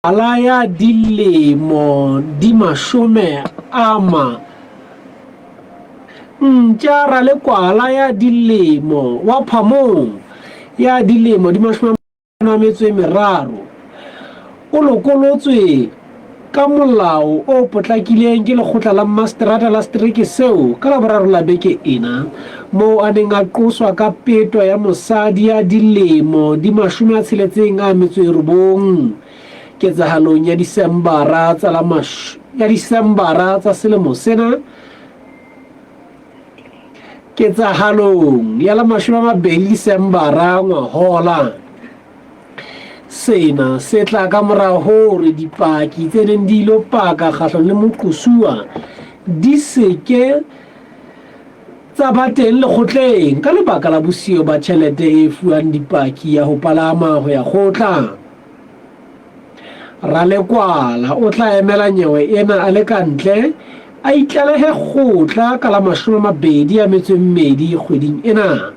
Ala ya dilemo di mashome a ma Ntja Ralekwala ya dilemo wa Phamong ya dilemo di 53 o lokolotswe ka molao o potlakileng ke lekgotla la mmaseterata la setereke seo ka Laboraro la beke ena moo a neng a qoswa ka peto ya mosadi ya dilemo di 69 ketsahalong ya Disembara tsa la ya Disembara tsa selemo sena ketsahalong ya la 20 Disembara ngwahola. Sena se tla ka mora hore dipaki tse neng di ilo paka kgahlanong le moqosuwa di se ke tsa ba teng lekgotleng ka lebaka la bosiyo ba tjhelete e fuwang dipaki ya ho palama ho ya kgotla. Ralekwala o tla emela nyewe ena a le ka ntle a itlalehe kgotla ka la 22 kgweding ena,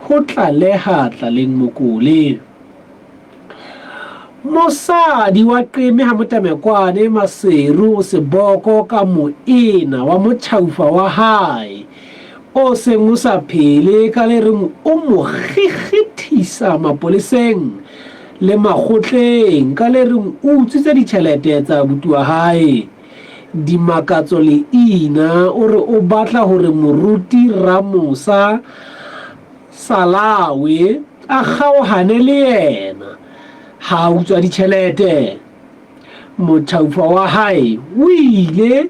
ho tlaleha Tlaleng Mokole. Mosadi wa Qeme ha Motamekwane Maseru o seboko ka moena wa motjhaufa wa hae o seng o sa phele ka le reng o mo kgikgithisa mapoleseng le makgotleng ka le reng o utswitse ditjhelete tsa abuti wa hae. Dimakatso Leina o re o batla hore moruti Ramosa Salawe a kgaohane le yena ha a utswa ditjhelete. Motjhaufa wa hae o ile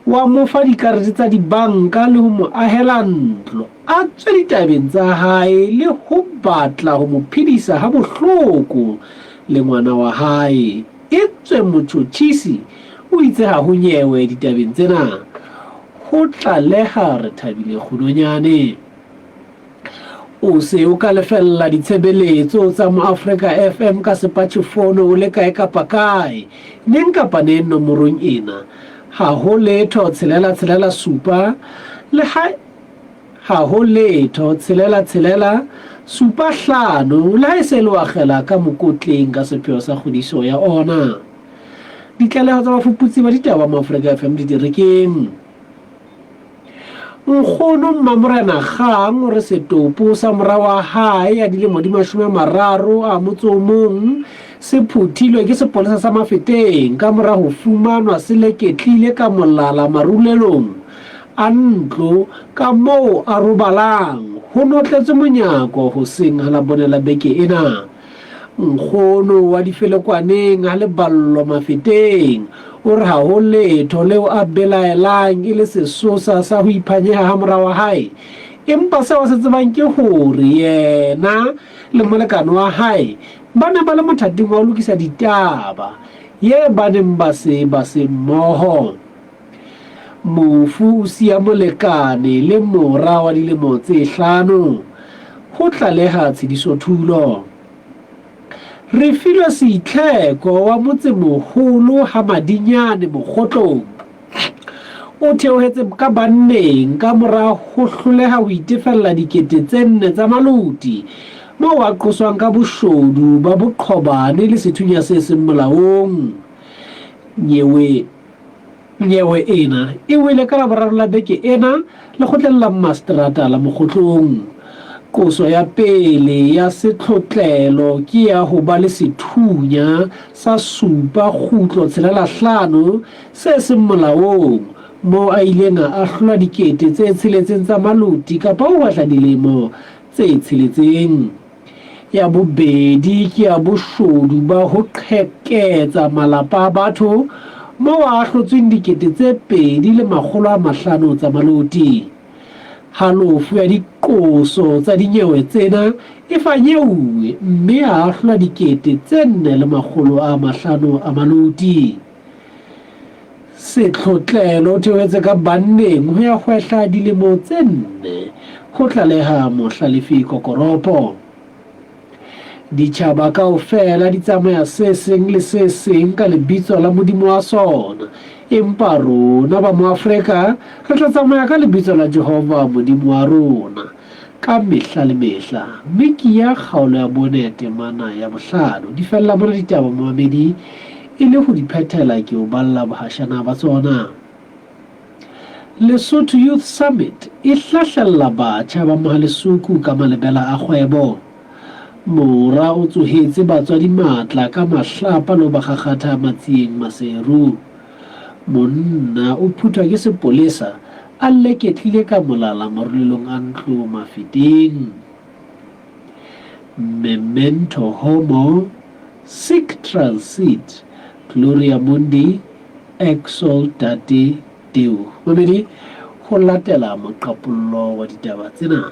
wa mo fa dikarete tsa dibanka le ho mo ahela ntlo, a tswe ditabeng tsa hae le ho batla ho mo phedisa ha bohloko le ngwana wa hae. Etswe motjhotjhisi o itse ha ho nyewe ditabeng tsena. Ho tlaleha Rethabile Kgunonyane. O se o ka lefella ditshebeletso tsa Moafrika FM ka sepatjhefono o le kae kapa kae, neng kapa neng nomorong ena, ha ho letho tshelela tshelela supa le ha ha ho letho tshelela tshelela supa hlano le ha e se le o akgela ka mokotleng ka sepheo sa kgodiso ya ona. Ditlaleho tsa bafuputsi ba ditaba Moafrika FM diterekeng. Nkgono Mmamorena Kgang o re setopo sa mora wa hae ya dilemo di 30 a motso o mong se phuthilwe ke sepolesa sa Mafeteng ka mora ho fumanwa se leketlile ka molala marulelong a ntlo ka moo a robalang. Ho notletswe monyako hoseng ha Labone la beke ena. Nkgono wa Difelekwaneng ha Leballo Mafeteng o re ha ho letho leo a belaelang e le sesosa sa ho iphanyeha ha mora wa hae, empa seo a se tsebang ke hore yena le molekane wa hae ba ne ba le mothating wa ho lokisa ditaba ye ba neng ba se ba se mmoho. Mofu o siya molekane le mora wa dilemo tse hlano, ho tlaleha Tshediso Thulo. Refilwe Seitlheko wa motsemoholo ha Madinyane Mokgotlong o theohetse ka banneng ka mora ho hloleha ho itefella 4000 tsa maloti moo a qoswang ka boshodu ba boqhobane le sethunya se seng molaong. Nyewe Nyewe ena e wele ka Laboraro la beke ena lekgotleng la Mmaseterata la Mokgotlong. Qoso ya pele ya setlhotlelo ke ya ho ba le sethunya sa 7.65 se seng molaong moo a ileng a ahlolwa 6,000 tsa maloti kapa ho hwehla dilemo tse tsheletseng. Ya bobedi ke ya boshodu ba ho qheketsa malapa a batho moo a ahlotsweng 2,500 tsa maloti. Halofo ya diqoso tsa dinyewe tsena e fanyeuwe mme a ahlolwa 4,500 a maloti. Setlhotlelo o theohetse ka banneng ho ya hwehla dilemo tse nne, ho tlaleha Mohlalefi Kokoropo. Ditjhaba kaofela di tsamaya se seng le se seng ka lebitso la modimo wa sona, empa rona ba Moafrika re tla tsamaya ka lebitso la Jehova Modimo wa rona ka mehla le mehla. Mekia kgaolo ya bone temana ya bohlano. Di fella mona ditaba momamedi. E le ho di phethela ke o balla bohashana ba tsona. Lesotho Youth Summit e hlahlella batjha ba Mohalesuku ka malebela a kgwebo. Mora o tsohetse batswadi matla ka mahlapa le ho ba kgakgatha Matsieng Maseru. Monna o phuthwa ke sepolesa a leketlile ka molala marulelong a ntlo Mafeteng. Memento Homo, Sic Transit, Gloria Mundi, Exultate Deo. Mamedi, ho latela moqapollo wa ditaba tsena.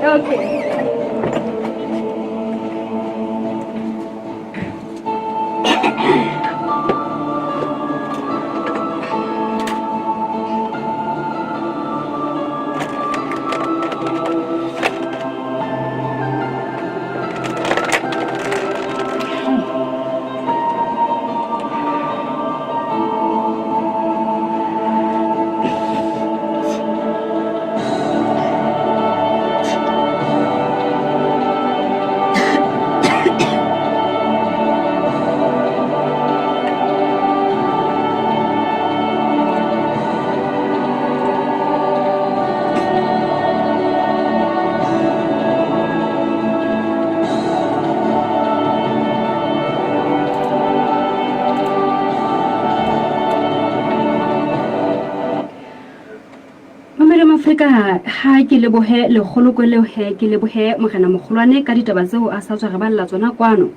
Okay. Mamelo Mafrika ha ke lebohe lekgoloko leo he ke lebohe morena mogolwane ka ditaba tseo a sa tswa re balla tsona kwano.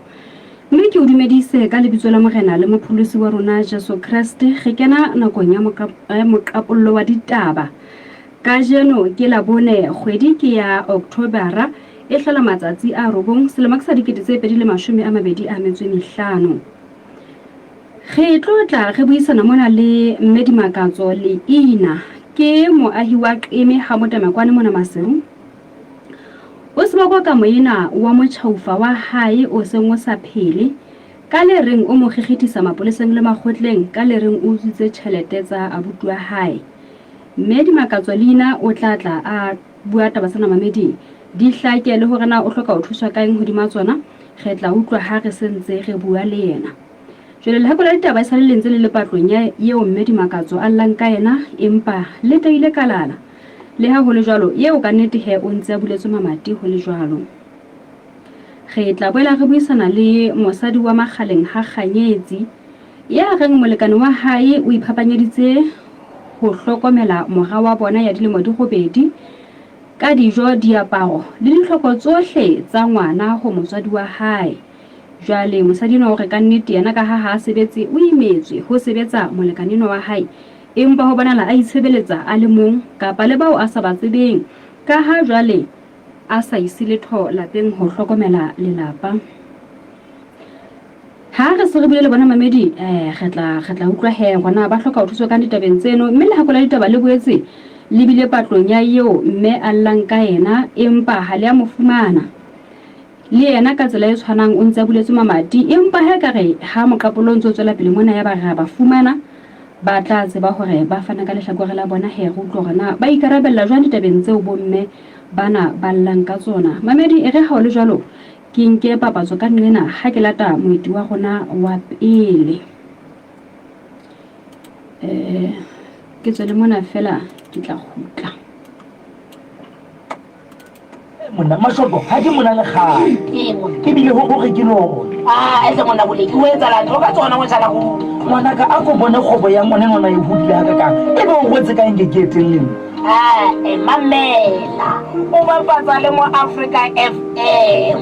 Mme ke o dumedise ka lebitso la Morena le Mopholosi wa rona Jesu Kreste. Re kena nakong ya moqapollo wa ditaba. Kajeno ke Labone, kgwedi ke ya Octobera, e hlola matsatsi a robong, selemo ke sa 2025. Re tlo tla re buisana mona le Mme Dimakatso Leina. Ke moahi wa Qeme ha Motamakwane mona Maseru. O sebakwa ka moena wa motjhaufa wa hae o seng o sa phele, ka le reng o mo kgekgethisa mapoleseng le makgotleng, ka le reng o utswitse tjhelete tsa abuti wa hae. Mme Dimakatso Leina o tla tla a bua taba tsena mameding di hlake le hore na o hloka ho thuswa ka eng hodima tsona, re tla utlwa ha re se ntse re bua le yena. Jwale lehako la ditaba e sa le le ntse le le patlong ya eo Mme Dimakatso a llang ka yena empa le teile kalala. Leha ho le jwalo, eo ka nnete he o ntse a buletswe mamati ho le jwalo. Re tla boela re buisana le mosadi wa Makgaleng ha Kganyetsi, ya reng molekane wa hae o iphapanyeditse ho hlokomela mora wa bona ya dilemo di robedi ka dijo, diaparo le ditlhoko tsohle tsa ngwana ho motswadi wa hae. Jwale mosadi enwa o re ka nnete yena ka ha ha a sebetse o imetswe ho sebetsa molekane enwa wa hae empa ho bonahala a itshebeletsa a le mong kapa le bao a sa ba tsebeng ka ha jwale a sa ise letho lapeng ho hlokomela lelapa. Ha re se re buile le bona mamedi eh, re tla re tla utlwa he gona ba hloka ho thuswa kang ditabeng tseno mme lehako la ditaba le boetse le bile patlong ya eo mme a llang ka yena empa ha le a mo fumana. Le yena ka tsela e tshwanang o ntse a buletswe mamati, empa ha ekare ha moqapollo o ntse o tswela pele mona yaba re a ba fumana, ba tla tseba hore ba fana ka lehlakore la bona he re utlwe hore na ba ikarabella jwang ditabeng tseo bomme bana ba llang ka tsona. Mamedi, e re ha ho le jwalo ke nke papatso ka nqena ha ke lata moeti wa rona wa pele. Eh, ke tswele mona feela ke tla kgutla. Monna, Mashoto, ha ke mona le kgale. Ebile ho hore ke lona. Ah, e se monna boleki o etsalang tlo ka tsona motšhala go Ngwanaka, a ko bone kgwebo ya ngwane ngwana e hodile hakakang. E be o rwetse ka eng ke ke eteng le nna? Ah, e mamela o bapatsa le mo Africa FM.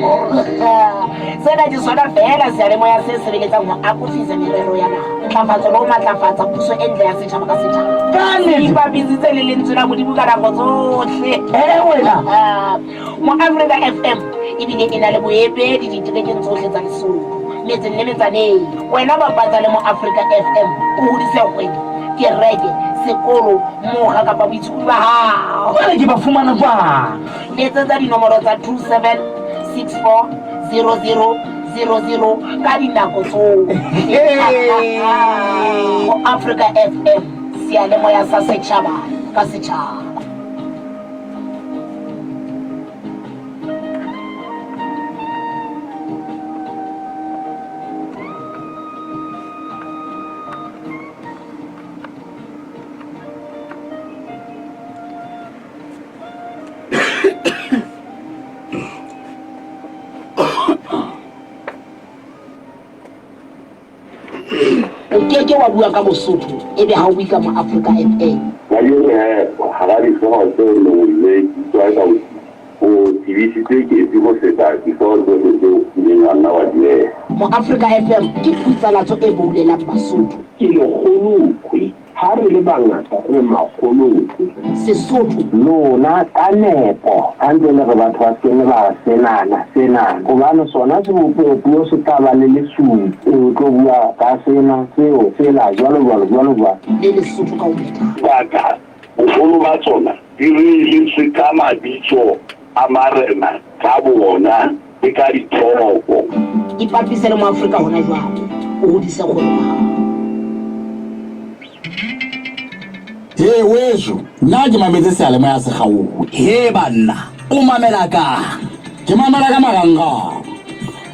Sena ke sona fela seyalemoya se sebeletsang ho akofisa merero ya naha, ntlafatso le ho matlafatsa puso e ntle ya setjhaba ka setjhaba. Ka nnete? Ipapisitse le lentswe la Modimo ka nako tsohle. Eh, wena. Ah, Mo Africa FM ebile e na le boemedi diterekeng tsohle tsa Lesotho, metseng le metsaneng. Wena bapatsa le mo Africa FM o hodise kgwebo, kereke, sekolo, mokga kapa boitshokodi ba hao. Jwale ke ba fumana jwang? Letsetsa dinomoro tsa 27640000 ka dinako tsohle. Mo Africa FM, seyalemoya sa setjhaba ka setjhaba. O ke ke wa bua ka Mosotho ebe ha o bue ka Moafrika FM. Kajeno he, hara dihlooho tseo neng le utlwa ka o tsebisitse ketsi ho feta dihlooho tsohle tseo o ileng wa nna wa di beha. Moafrika FM ke phutsalatso e boulelang Basotho. Ke lekgolokwe, ha re le bangata re makgolokwe. Sesotho. Lona ka nepo ha ntse le re batho ba se ke ba re senana, senana, hobane sona sebopehopuo se tla ba le lesupi, o tlo bua ka sena, seo, sela, jwalo jwalo, jwalo jwalo. Le Lesotho ka ho phethana. Baka boholo ba tsona di reeletswe ka mabitso a marena ka boona le ka dithoko. Ipapise le Moafrika hona jwale, o hodise kgwebo ya hao. He weso, nna ke mametse seyalemoya se kgaohe. He banna, o mamela kang? Ke mamela ka marangrang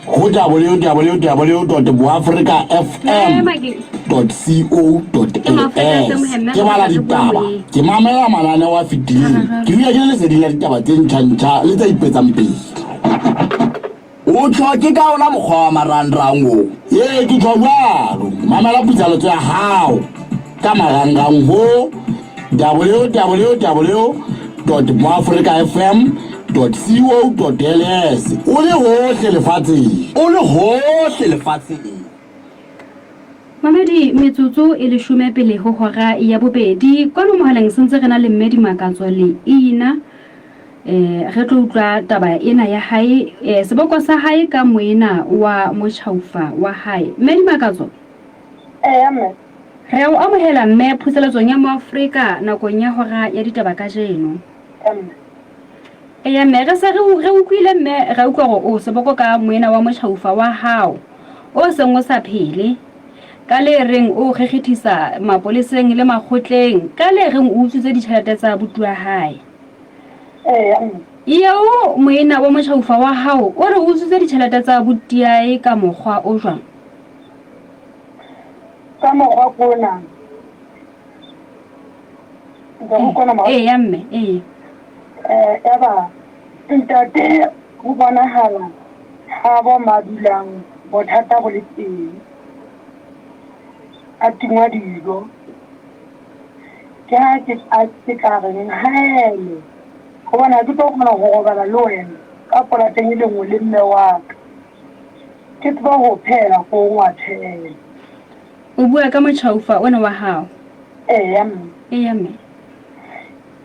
go www.boafricafm.co.as. Ke bala ditaba, ke mamela mananeo a fetileng, ke dula ke le leseding la ditaba tse ntjha-ntjha le tse ipetsang pele. O tjho ke ka ona mokgwa wa marangrang o? Ee, ke tjho jwalo. Mamela putsaletso ya hao ka marangrang ho www.moafricafm.co.ls o le hohle lefatsheng. O le hohle lefatsheng. Mamedi, metsotso e leshome pele ho hora ya bobedi. Kwano mohaleng sentse re na le Mme Dimakatso le Ina. Eh, re tlo utlwa taba ena ya hae, eh, seboko sa hae ka moena wa motjhaufa wa hae. Mme Dimakatso. Eya mme. Re a o amohela mme phuseletsong ya Moafrika nakong ya hora ya ditaba kajeno. Mme. Eya mme, re se re re utlwile mme ra utlwa hore o seboko ka moena wa motjhaufa wa hao o seng o sa phele. Ka le reng o kgekgethisa mapoleseng le makgotleng, ka le reng o utswitse ditjhelete tsa abuti wa hae. Eya mme. Eo moena wa motjhaufa wa hao o re o utswitse ditjhelete tsa abutiae ka mokgwa o jwang? Ka mokgwa kona. Ntse go kona mora. Eya mme, eya. Eh, yaba ntate ho bonahala ha bo ma dulang bothata bo le teng. A tingwa dijo. Ke ha ke a ke tla reng haele gobane ha ke tlo kgona go robala le wena ka polateng e le nngwe le mme wa ka. Ke tseba ho phela ko ngwathela. O bua ka motjhaufa ona wa hao? Eya mme. Eya mme.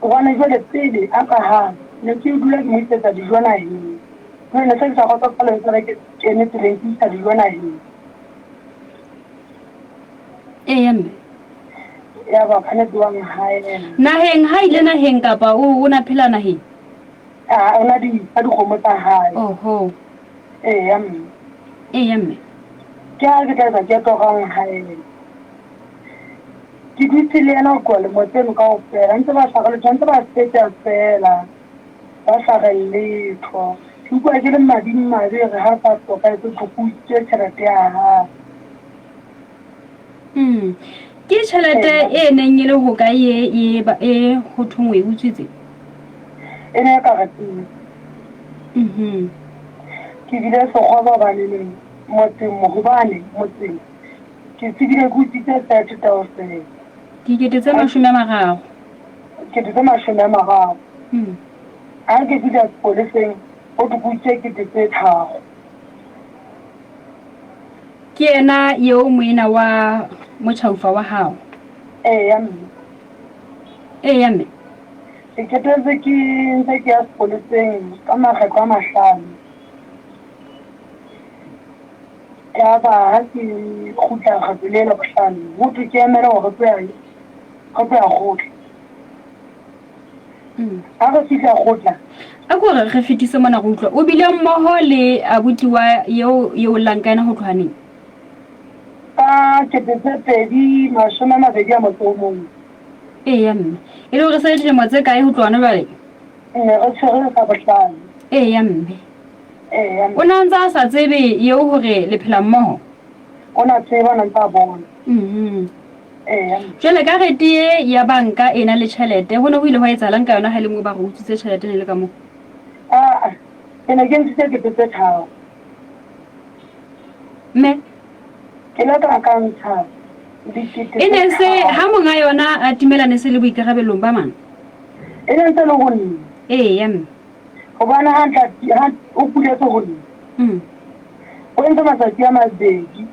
Gobane jwale pele a ka hana ne ke dula ke mo isetsa dijo naheng. Jwale ne se ke sa kgotsofala e sale ke kene tseleng ke isa dijo naheng. Eya mme. Ya ba ka nnete wa nhaela. Naheng ha ile naheng kapa o o na phela naheng? A o na di ka dikgomo tsa hae. Oho. Eya mme. Eya mme. Ke ha ke tla etsa qeto ka nhaela. Ke dutse le yena ho tloha lemo tseno kaofela ntse ba sa re letho, ntse ba feta feela ba sa re letho. Ke utlwa ke le madimabe re ha sa hlokahetse ho thwe ke utswitse tjhelete ya hae. Mm. Ke tjhelete e neng e le hokae e e e ho thweng o e utswitse? E ne e ka re teng. Mhm. Ke bile sekgoba hobane neng. motseng mo hobane motseng ke tsebile ke utswitse 30,000. Dikete tse 30. Kete tse 30. Ha ke fihla sepoleseng ho thwe ke utswitse kete tse tharo. Ke yena eo moena wa motjhaufa wa hao? Eya mme. Eya mme. Ke qetetse ke ntse ke ya sepoleseng ka makgetlo a mahlano. Ya ba ha ke kgutla kgetlo le la bohlano, ho thwe ke emele hore re tlo ya re tlo ya kgotla. Ha re fihla kgotla. A ko re re fetise mona re utlwa. O bile mmoho le abuti wa eo eo llang ka yena ho tloha neng? Ka 2021. Eya mme. E le hore se le dilemo tse kae ho tloha jwale? Ne re tshwere sa bohlano. Eya mme. Eya mme. O ne a ntse a sa tsebe eo hore le phela mmoho? O na tseba, o na ntse a bona. Eya. Jwale karete e ya banka e na le tjhelete, ho ne ho ile hwa etsahalang ka yona ha e le moo ba re utswitse tjhelete ne le ka moo? Aa, ke ne ke ntshitse 3,000. Mme? Ke ile ka ka ntsha dikete E ne se tse ha tharo. monga yona a timela ne se le boikarabellong ba mang? E ne ntse le ho nna. Eya mme. Hobane ha ntla ha o kuletse ho nna. O entse matsatsi a mabedi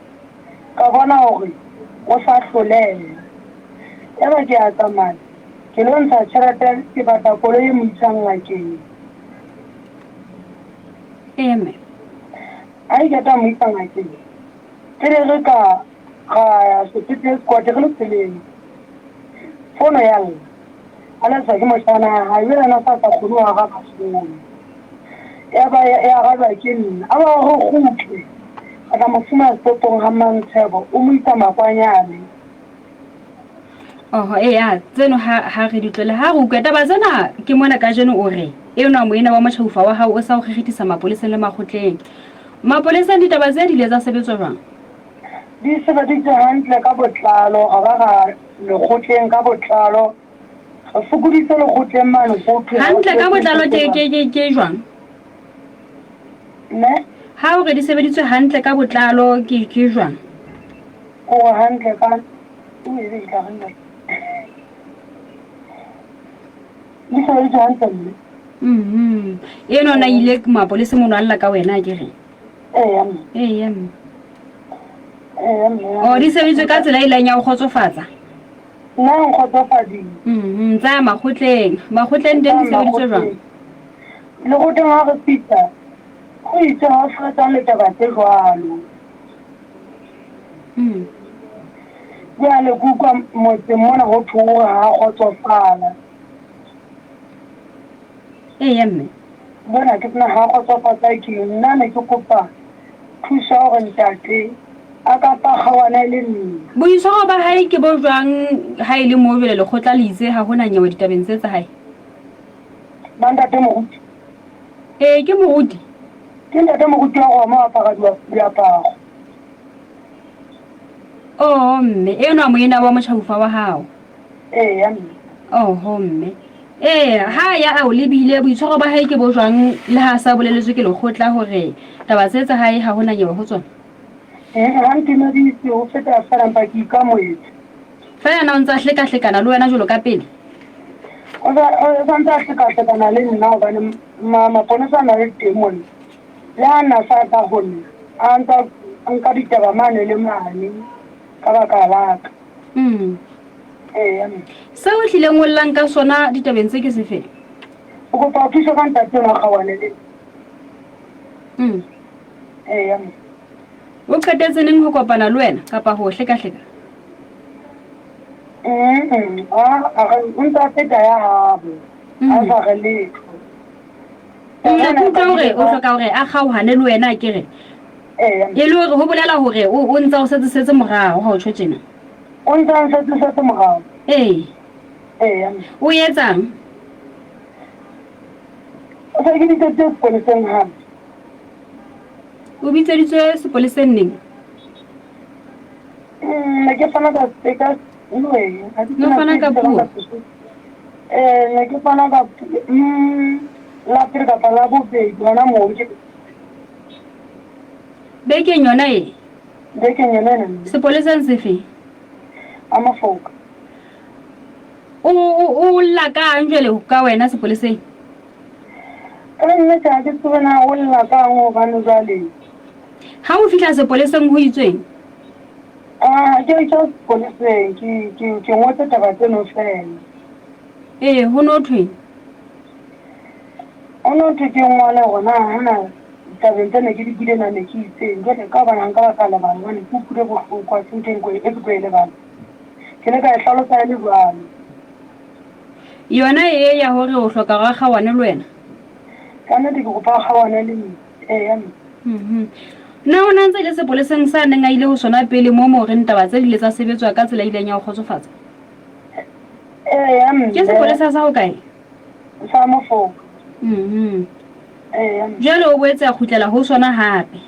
ka bona hore o sa hloleha. Yaba ke a tsamaya ke lo ntsha tjhelete ke batla koloi e mo isang ngakeng. Eya mme. Ha ke qeta ho mo isa ngakeng, pele re ka ra ya sepetlele squad re le tseleng, fono ya lla. A letswa ke moshana wa hae, jwale yena a sa sa kgone ho araba fono. Ya ba e arabjwa ke nna. A ba re kgutle, re tla mo fumana setopong ha Mmantshebo, o mo isa Makwanyane. Oho, eya, tseno ha, ha re di utlwele. Ha re utlwe taba tsena, ke mona kajeno o re, enwa moena wa motjhaufa wa hao o sa o kgekgethisa mapoleseng le makgotleng. Mapoleseng ditaba tse di ile tsa sebetswa jwang? Di sebeditswe hantle ka botlalo, ra ba ra lekgotleng ka botlalo. Re fokoditse lekgotleng mane ho thwe ha o Hantle ka sebetse botlalo ntho ke, tse ke, ke, ke jwang? Ne? Ha o re di sebeditswe hantle ka botlalo ke, ke jwang? Hore hantle ka, o ebe ke tla reng ka- Di sebeditswe hantle mme. Mhm. Eno na ile mapolesa mono a lla ka wena a ke re? Eya mme. Eya mme. Eya mme. O di sebeditswe ka tsela e ileng ya o kgotsofatsa? Nna e nkgotsofaditse. Mhm, tsa makgotleng. Makgotleng teng di sebeditswe jwang? Lekgotleng ha re fihla, ho itswe ha ho sebetsang le taba tse jwalo. Jwale ke utlwa motseng mona ho thwe o re ha a kgotsofala. Eya mme. Bona ke tsena ha a kgotsofatsa ke eng. Nna ne ke kopa thuso ya hore ntate a kapa a kgaohane le nna. Boitshwaro ba hae ke bo jwang ha e le moo jwale lekgotla le itse ha ho na nyewe ditabeng tse tsa hae? Ba ntate moruti. Ee, ke moruti. Ke ntate moruti wa Roma o apara diaparo. Oho mme, enwa moena wa motjhaufa wa hao. Eya mme. Oho mme. Ee, ha ya a o lebile, boitshwaro ba hae ke bo jwang le ha a sa boleletswe ke lekgotla hore taba tse tsa hae ha ho na nyewe ho tsona? Ee, ha ntumedise ho feta feela mpa ke ikamohetse. Feela na o ntse a hlekahlekana le wena jwalo ka pele? O sa ntse a hlekahlekana le nna hobane maponesa a na le teng mona. Le ha na sa tla ho nna, a ntse a nka ditaba mane le mane ka baka la ka. Eya mme. Seo o hlileng o llang ka sona ditabeng tse ke sefe? O kopa ho thuswa ka ntate enwa a kgaohane le nna. Eya mme. O qetetse neng ho kopana le wena kapa ho hlekahleka? O ntse a feta ya habo, a sa re letho. Ke utlwa hore o hloka hore a kgaohane le wena akere? E le hore ho bolela hore o ntse o setse setse morao ha o tjho tjena. O ntse a nsetse setse morao. Ee. Ee. O etsang? O se ke bitsetse sepoleseng hape. O bitseditswe sepoleseng neng? Ne ke fana ka ka No fana ka puo? Eh, ne ke fana ka la pele kapa la bobedi hona moo ke. Bekeng yona e? Bekeng yona ena mme. Sepoleseng sefe? A Mofoka. O o lla kang jwale ka wena sepoleseng? Ka nnete ha ke tsebe na o lla kang hobane jwale. Ha o fihla sepoleseng ho itsweng? Ah, ke ke sepoleseng ke ke ke ngotse taba tseno fela. Ee, ho no thweng? Ho no thwe ke ngole hore na hana tabeng tsena ke di buile na ne ke itseng. Jwale ka hobane ha nka ba ka lebala hobane ke utlwile bohloko ha se ntho e nko e ke tlo e lebala. Ke ile ka e hlalosa e le jwalo. Yona e ya hore o hloka hore a kgaohane le wena? Ka nnete ke kopa a kgaohane le nna. Eya mme. Mhm. Na o na ntse le sepoleseng sa neng a ile ho sona pele moo mo reng taba tse di ile tsa sebetswa ka tsela e ileng ya o kgotsofatsa? Eya mme. Ke sepolesa sa hokae? Sa Mofoka. Mhm. Eya mme. Jwale o boetse a kgutlela ho sona hape.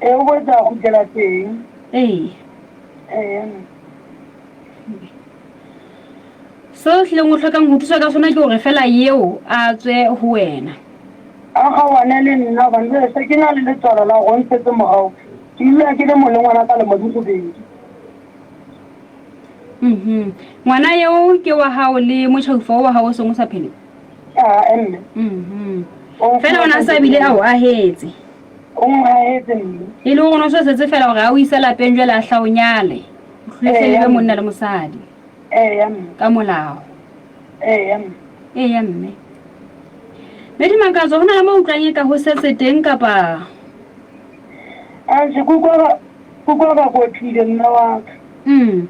Ee, o boetse a kgutlela teng. Ee. Eya mme. Seo hlileng o hlokang ho thuswa ka sona ke hore fela eo a tswe ho wena. A kgaohane le nna hobane jwale se ke na le letswalo la hore o ntshetse morao. Ke dula ke le mong le ngwana ka lemo di robedi. Mhm. Ngwana eo ke wa hao le motjhaufa o wa hao o seng o sa phele? Ae mme. Mhm. O Fela o ne a sa bile a o ahetse. O nhahetse mme. E le hore o ne o so setse fela hore a o ise lapeng jwale a hla o nyale. O hlile Eya, le mme. monna le mosadi Eya mme. ka molao. Eya mme. Eya mme. Mme Dimakatso, ho na le mo utlwang e ka ho setse teng kapa Atjhe, ke utlwa ba ke utlwa ba kotlile mme wa ka. Mm.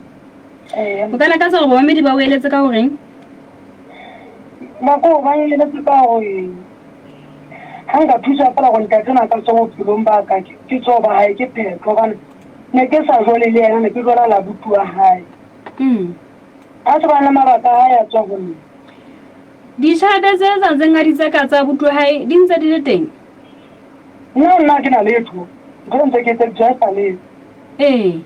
Eya. O ka lakatsa hore bamamedi ba o eletse ka horeng? Ba ko ba eletse ka hore ha nka thuswa fela gore ntate na ka tswa bophelong ba ka ke tso ba hae ke phetho hobane ne ke sa jole le yena ne ke jola la buti wa hae. Mm. A se ba le mabaka a hae a tswa ho nna. Ditjhelete tse sa ntseng a di tseka tsa abuti wa hae di ntse di le teng? Nna nna ke na letho. Ntho ntse ke tse ja sa le. Ee.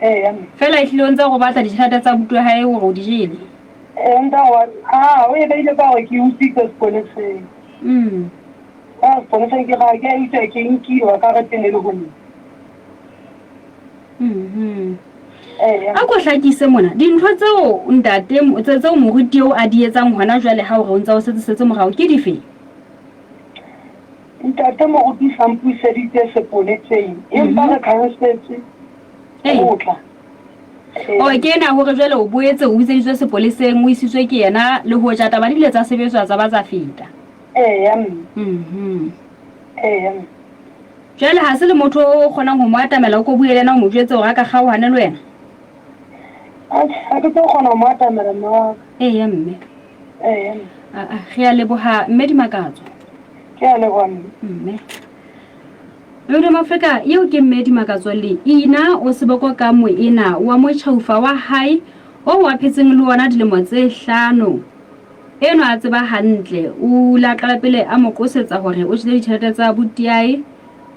Ee, mme. Fela ehlile o ntse go batla ditjhelete tsa abuti wa hae hore o di jele. Ee, nka wa ah, o e beile ka hore ke utswitse sepoleseng. Mm. Ka sepoleseng ke ga ke a utswa ke nkiwa ka re tene le ho nna. Mhm. Ee. A ko hlakise mona dintho tseo ntate tse tseo moruti eo a di etsang hona jwale ha o re o ntse o setse setse morao ke dife? Ntate moruti sa mpuiseditse sepoleseng empa re khansetse Ee. kgotla. Ee. O ke ena hore jwale o boetse o bitseditswe sepoleseng o isitswe ke yena le hoja taba di ile tsa sebetswa tsa ba tsa feta. Eya mme. Mhm. Eya mme. Jwale ha se le motho o kgonang ho mo atamela o ko bue le yena o mo jwetse hore a ka kgaohane le wena? Atjhe, ha ke tlo kgona ho mo atamela mme wa ka. Eya mme. Eya mme. Aa, re a leboha mme Dimakatso. Ke a leboha mme. Mme. Freedom Africa eo ke mme Dimakatso le ina o seboko ka moena wa motjhaufa wa hae o a phetseng le ona dilemo tse hlano. Enwa a tseba hantle, o ile a qala pele a mo qosetsa hore o jele ditjhelete tsa abutiae,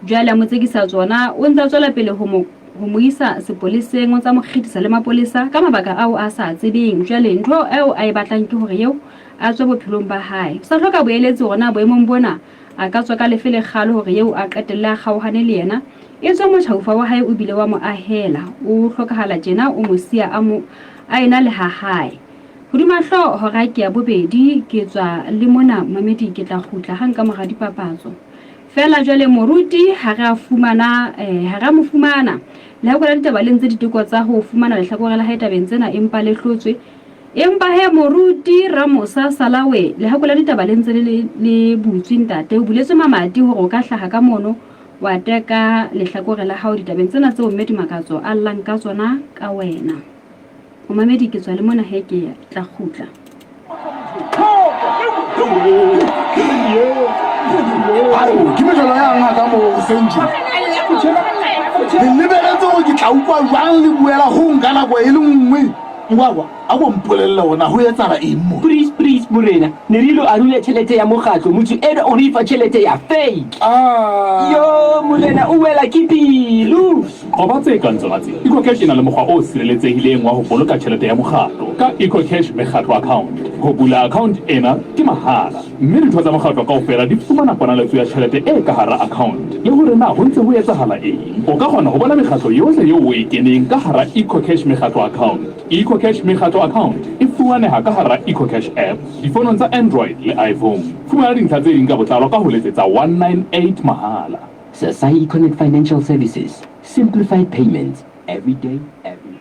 jwale a mo tsekisa tsona. O ntse a tswela pele ho mo ho mo isa sepoleseng, o ntse a mo kgethisa le mapolesa ka mabaka ao a sa a tsebeng. Jwale ntho eo a e batlang ke hore eo a tswe bophelong ba hae. O sa hloka boeletsi hore na boemong bona a ka tswa ka lefe lekgalo hore eo a qetelle a kgaohane le yena. Etswe motjhaufa wa hae o bile wa mo ahela, o hlokahala tjena o mo siya a mo a ena le ha hae. Hodima hlooho hora ke ya bobedi, ke tswa le mona momamedi ke tla kgutla hang ka mora dipapatso. Feela jwale moruti ha re a fumana eh, ha re a mo fumana. Lehakwe la ditaba le ntse diteko tsa ho fumana lehlakore la hae tabeng tsena empa le hlotswe. Empa he moruti Ramosa Salawe lehakwe la ditaba le ntse le le butswe ntate o buletswe mamati hore o ka hlaha ka mono wa teka lehlakore la hao ditabeng tsena tseo mme Dimakatso a llang ka tsona ka wena. Momamedi ke tswa le mona he ke tla kgutla. Ao, ke mejolo ya ngaka mo hoseng tjena. Le lebeletse hore ke tla utlwa jwang le buela hong ka nako e le nngwe. Ngwakwa. A ko mpolelle hore na ho etsahala eng mona. Please, please, morena, ne re ilo arula tjhelete ya mokgatlo, motho enwa o re fa tjhelete ya fake. Ah! Yo, morena, o wela ke pelo. Qoba tse kang tsona tse. EcoCash e na le mokgwa o sireletsehileng wa ho boloka tjhelete ya mokgatlo ka EcoCash Mekgatlo Account. Ho bula account ena ke mahala, mme ditho tsa mokgatlo kaofela di fumana ponaletso ya tjhelete e ka hara account le hore na ho ntse ho etsahala eng. O ka kgona ho bona mekgatlo yohle eo o e keneng ka hara EcoCash Mekgatlo Account. EcoCash Mekgatlo Account e fumaneha ka hara EcoCash app difonong tsa Android le iPhone. Fumana dintlha tse ding ka botlalo ka ho letsetsa 198 mahala. Sasai Econet Financial Services, simplified payments, every day, everywhere.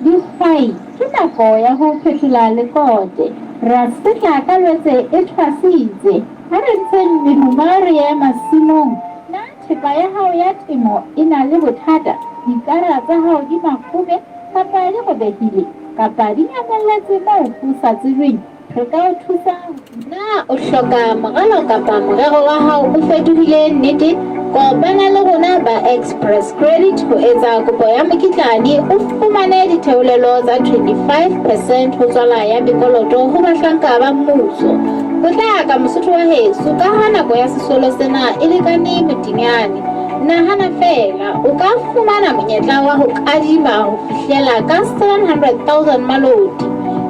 Dihwai, ke nako ya ho phethola lekote. Ra setla ka Lwetse e thwasitse. Ha re ntsheng mehoma re ye masimong. Na thepa ya hao ya temo e na le bothata? Dikara tsa hao di makgobe kapa di robehile kapa di nyamelletse moo ho sa tsejweng? Re ka o thusa. Na o hloka moralo kapa morero wa hao o fetohile nnete? Kopana le rona ba Express Credit ho etsa kopo ya mokitlane o fumane ditheolelo tsa 25 percent ho tswala ya mekoloto ho bahlanka ba mmuso. Potlaka Mosotho wa heso ka ha nako ya sesolo sena e lekane motinyane. Nahana feela, o ka fumana monyetla wa ho kadima ho fihlela ka 700,000 maloti,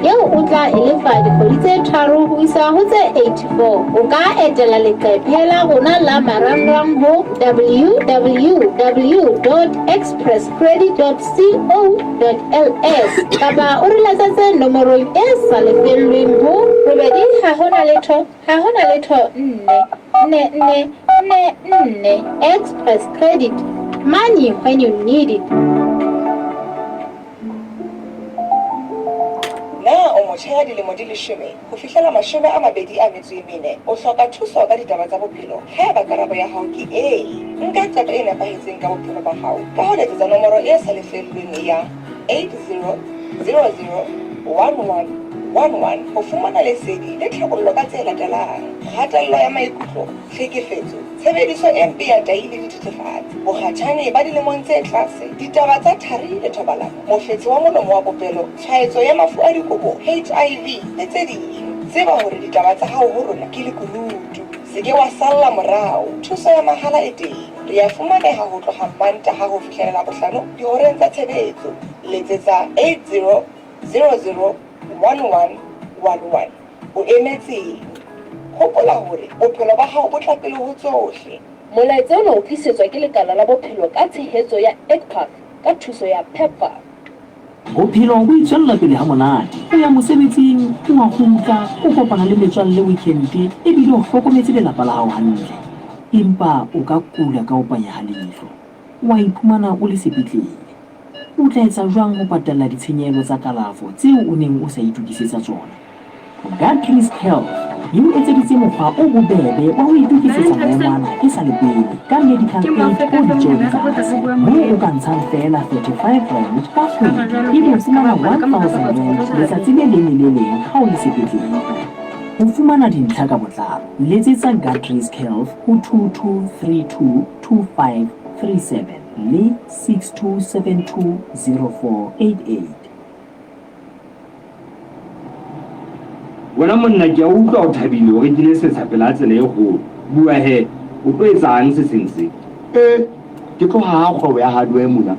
eo o tla e lefa dikgwedi tse tharo ho isa ho tse 84. O ka etela leqephe la rona la marangrang ho www.expresscredit.co.ls kapa o re letsetse nomorong e sa lefellweng ho robedi ha ho na letho Ha ho na letho nne, nne, nne, nne, nne. Express Credit, money when you need it. Na o motjha ya dilemo di leshome ho fihlela 24? O hloka thuso ka ditaba tsa bophelo? Haeba karabo ya hao ke ee, nka qeto e nepahetseng ka bophelo ba hao ka ho letsetsa nomoro e sa lefellweng ya 800011 11 ho fumana lesedi le tlhabollo ka tse latelang, kgatello ya maikutlo, tlhekefetso, tshebediso e mpe ya tahi le dithethefatsi, bokgatjhane ba dilemong tse tlase, ditaba tsa thari le thobalano, mofetshe wa molomo wa popelo, tshwaetso ya mafu a dikobo, HIV, le tse ding. Tseba hore ditaba tsa hao ho rona ke lekunutu. Se ke wa salla morao. Thuso ya mahala e teng. Re a fumaneha ho tloha Mantaha ho fihlela Labohlano dihoreng tsa tshebetso. Letsetsa 80 001111. O emetseng? Hopola hore bophelo ba hao bo tla pele ho tsohle. Molaetsa ona o tlisetswa ke Lekala la Bophelo ka tshehetso ya ECPAF ka thuso ya PEPFAR. Bophelo bo itswella pele ha monate. O ya mosebetsing, o a kgutla, o kopana le metswalle weekend ebile o hlokometse lelapa la hao hantle. Empa o ka kula ka ho panya ha leihlo, wa iphumana o le sepetlele. O tla etsa jwang ho patalla ditshenyehelo tsa kalafo tseo o neng o sa itokisetsa tsona? Guardrisk Health e o etseditse mokgwa o bobebe wa ho itokisetsa maemo ana e sa le pele ka medical aid o ditjeo di tlase, moo o ka ntshang feela R35 ka kgwedi ebe o fumana R1000 letsatsi le leng le le leng ha o le sepetlele. Ho fumana dintlha ka botlalo, letsetsa Guardrisk Health ho 2232 2537. Le 62720488. Wena monna ke a utlwa o thabile o rekile setsha pela tsela e kgolo. Bua he, o tlo etsang setsheng se? E, ke tlo haha kgwebo ya hardware mona.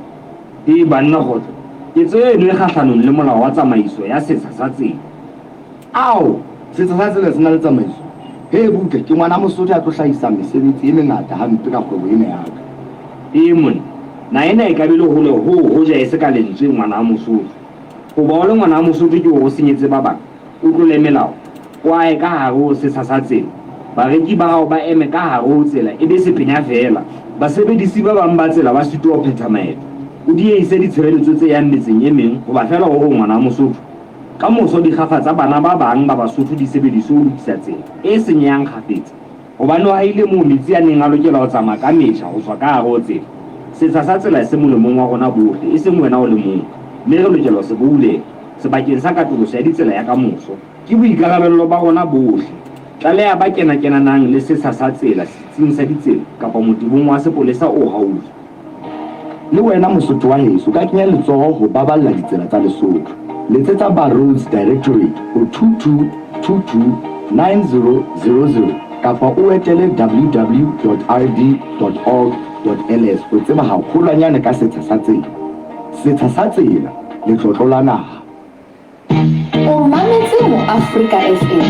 Hei banna kgotso, ketso eno e kgahlanong le molao wa tsamaiso ya setsha sa tsela. Ao! Setsha sa tsela se na le tsamaiso? He butle, ke ngwana Mosotho ya tlo hlahisa mesebetsi e mengata hampe ka kgwebo ena ya ka. Ee monna, na ena e ka be le hole hoo hoja e se ka lentswe ngwana Mosotho? Hoba o le ngwana Mosotho ke hore o senyetse ba bang, o tlole melao, o ahe ka hare ho setsha sa tsela, bareki ba hao ba eme ka hare ho tsela e be sepenya feela, basebedisi ba bang ba tsela ba sitwa ho phetha maeto, o diehise ditshebeletso tse yang metseng e meng hoba feela o re o ngwana Mosotho. Ka moso dikgafa tsa bana ba bang ba Basotho di sebediswe ho lokisa tsela e senyehang kgafetsa, hobane ho haile moo metsi a neng a lokela ho tsamaya ka metjha ho tswa ka hare ho tsela. Setsha sa tsela se molemong wa rona bohle, e seng wena o le mong, mme re lokela ho se boulela, sebakeng sa katoloso ya ditsela ya ka moso. Ke boikarabello ba rona bohle. Tlaleha ba kena-kenanang le setsha sa tsela setsing sa ditsela kapa motebong wa sepolesa o haufi. Le wena Mosotho wa heso o ka kenya letsoho ho baballa ditsela tsa Lesotho. Letsetsa ba Roads Directorate ho 2222 9000 kapa o etele www.rd.org.ls ho tseba haholwanyane ka setsha sa tsela. Setsha sa tsela, letlotlo la naha. O mametse Moafrika FM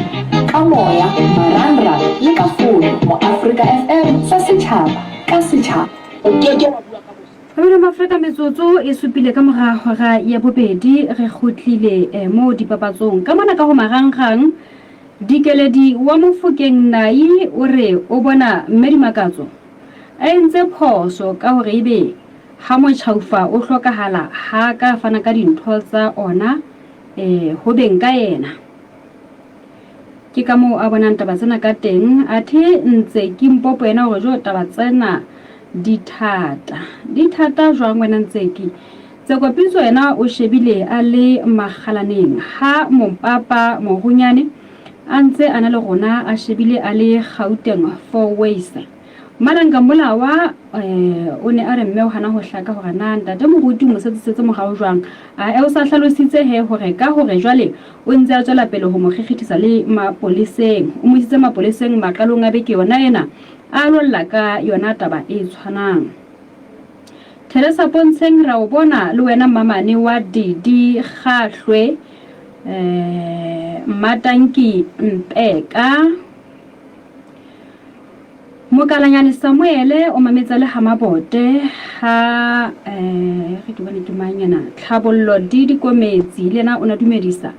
ka moya, marangrang le ka fono. Moafrika FM sa setjhaba ka setjhaba. O ke ke wa bua ka bohlale. Mamelo Maafrika metsotso e supile ka mora hora ya bobedi re kgutlile eh, moo dipapatsong ka mona ka ho marangrang Dikeledi wa Mofokeng Nai o re o bona Mme Dimakatso a entse phoso ka hore ebe Ha motjhaufa o hlokahala ha a ka fana ka dintho tsa ona eh, ho beng ka yena. Ke ka moo a bonang taba tsena ka teng. Athe ntse ke mpopo yena hore jo taba tsena di thata. Di thata jwang wena Ntseki? Tseko Pitso yena o shebile a le makgalaneng ha Mompapa Morunyane a ntse a na le rona a shebile a le Gauteng Fourways. Malanka Molawa o ne a re mme o hana ho hlaka hore na ntate moruti o mo setsisetse morao jwang. A o sa hlalositse he hore ka hore jwale o ntse a tswela pele ho mo kgekgethisa le mapoleseng. O mo isitse mapoleseng maqalong a beke yona ena a lo lla ka yona taba e tshwanang. Theresa Pontsheng ra o bona le wena mmamane wa Didi Kgahlwe Mmatanki Mpeka. Mokalanyane Samuele o mametsa le Hamabote ha eh re ke bone ke mang ena Tlhabollo di Dikometsi le yena o na dumedisa.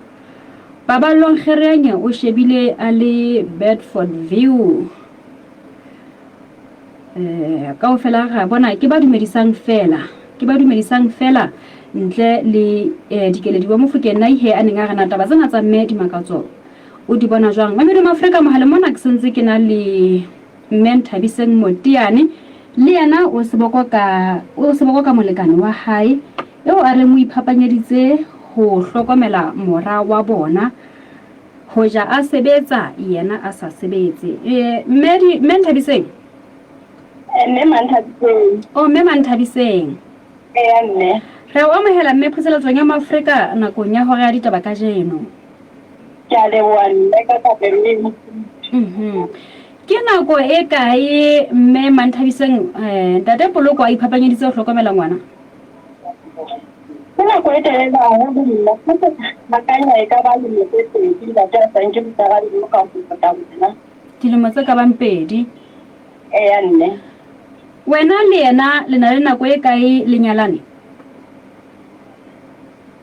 Paballo Nkgereanye o shebile a le Bedford View. Eh kaofela ra bona ke ba dumedisang fela ke ba dumedisang fela ntle le eh, Dikeledi wa Mofokeng Naihe a neng a re na taba tsena tsa mme Dimakatso O di bona jwang? Mamedi Mafrika mohaleng mona ke sentse ke na le Mme Nthabiseng Moteane le yena o seboko ka o seboko ka molekane wa hae eo a reng o iphapanyeditse ho hlokomela mora wa bona hoja a sebetsa yena a sa sebetse. Eh, Mme di Mme Nthabiseng. Eh, Mme Manthabiseng. Oh, Mme Manthabiseng. Eya mme. Re o amohela mme phuseletsong ya Maafrika nakong ya hora ya ditaba kajeno. Ke a leboha mme ka thapelo e mofuthu. Mhm. Ke nako e kae mme Manthabiseng eh, ntate Poloko a iphapanyeditse ho hlokomela ngwana? Ke nako e telele haholo nna. Ke akanya e ka ba lemo tse pedi ntate a sa nke boikarabelo ka ho pota ngwana. Dilemo tse ka bang pedi. Eya mme. Wena le yena le na le nako e kae le nyalane?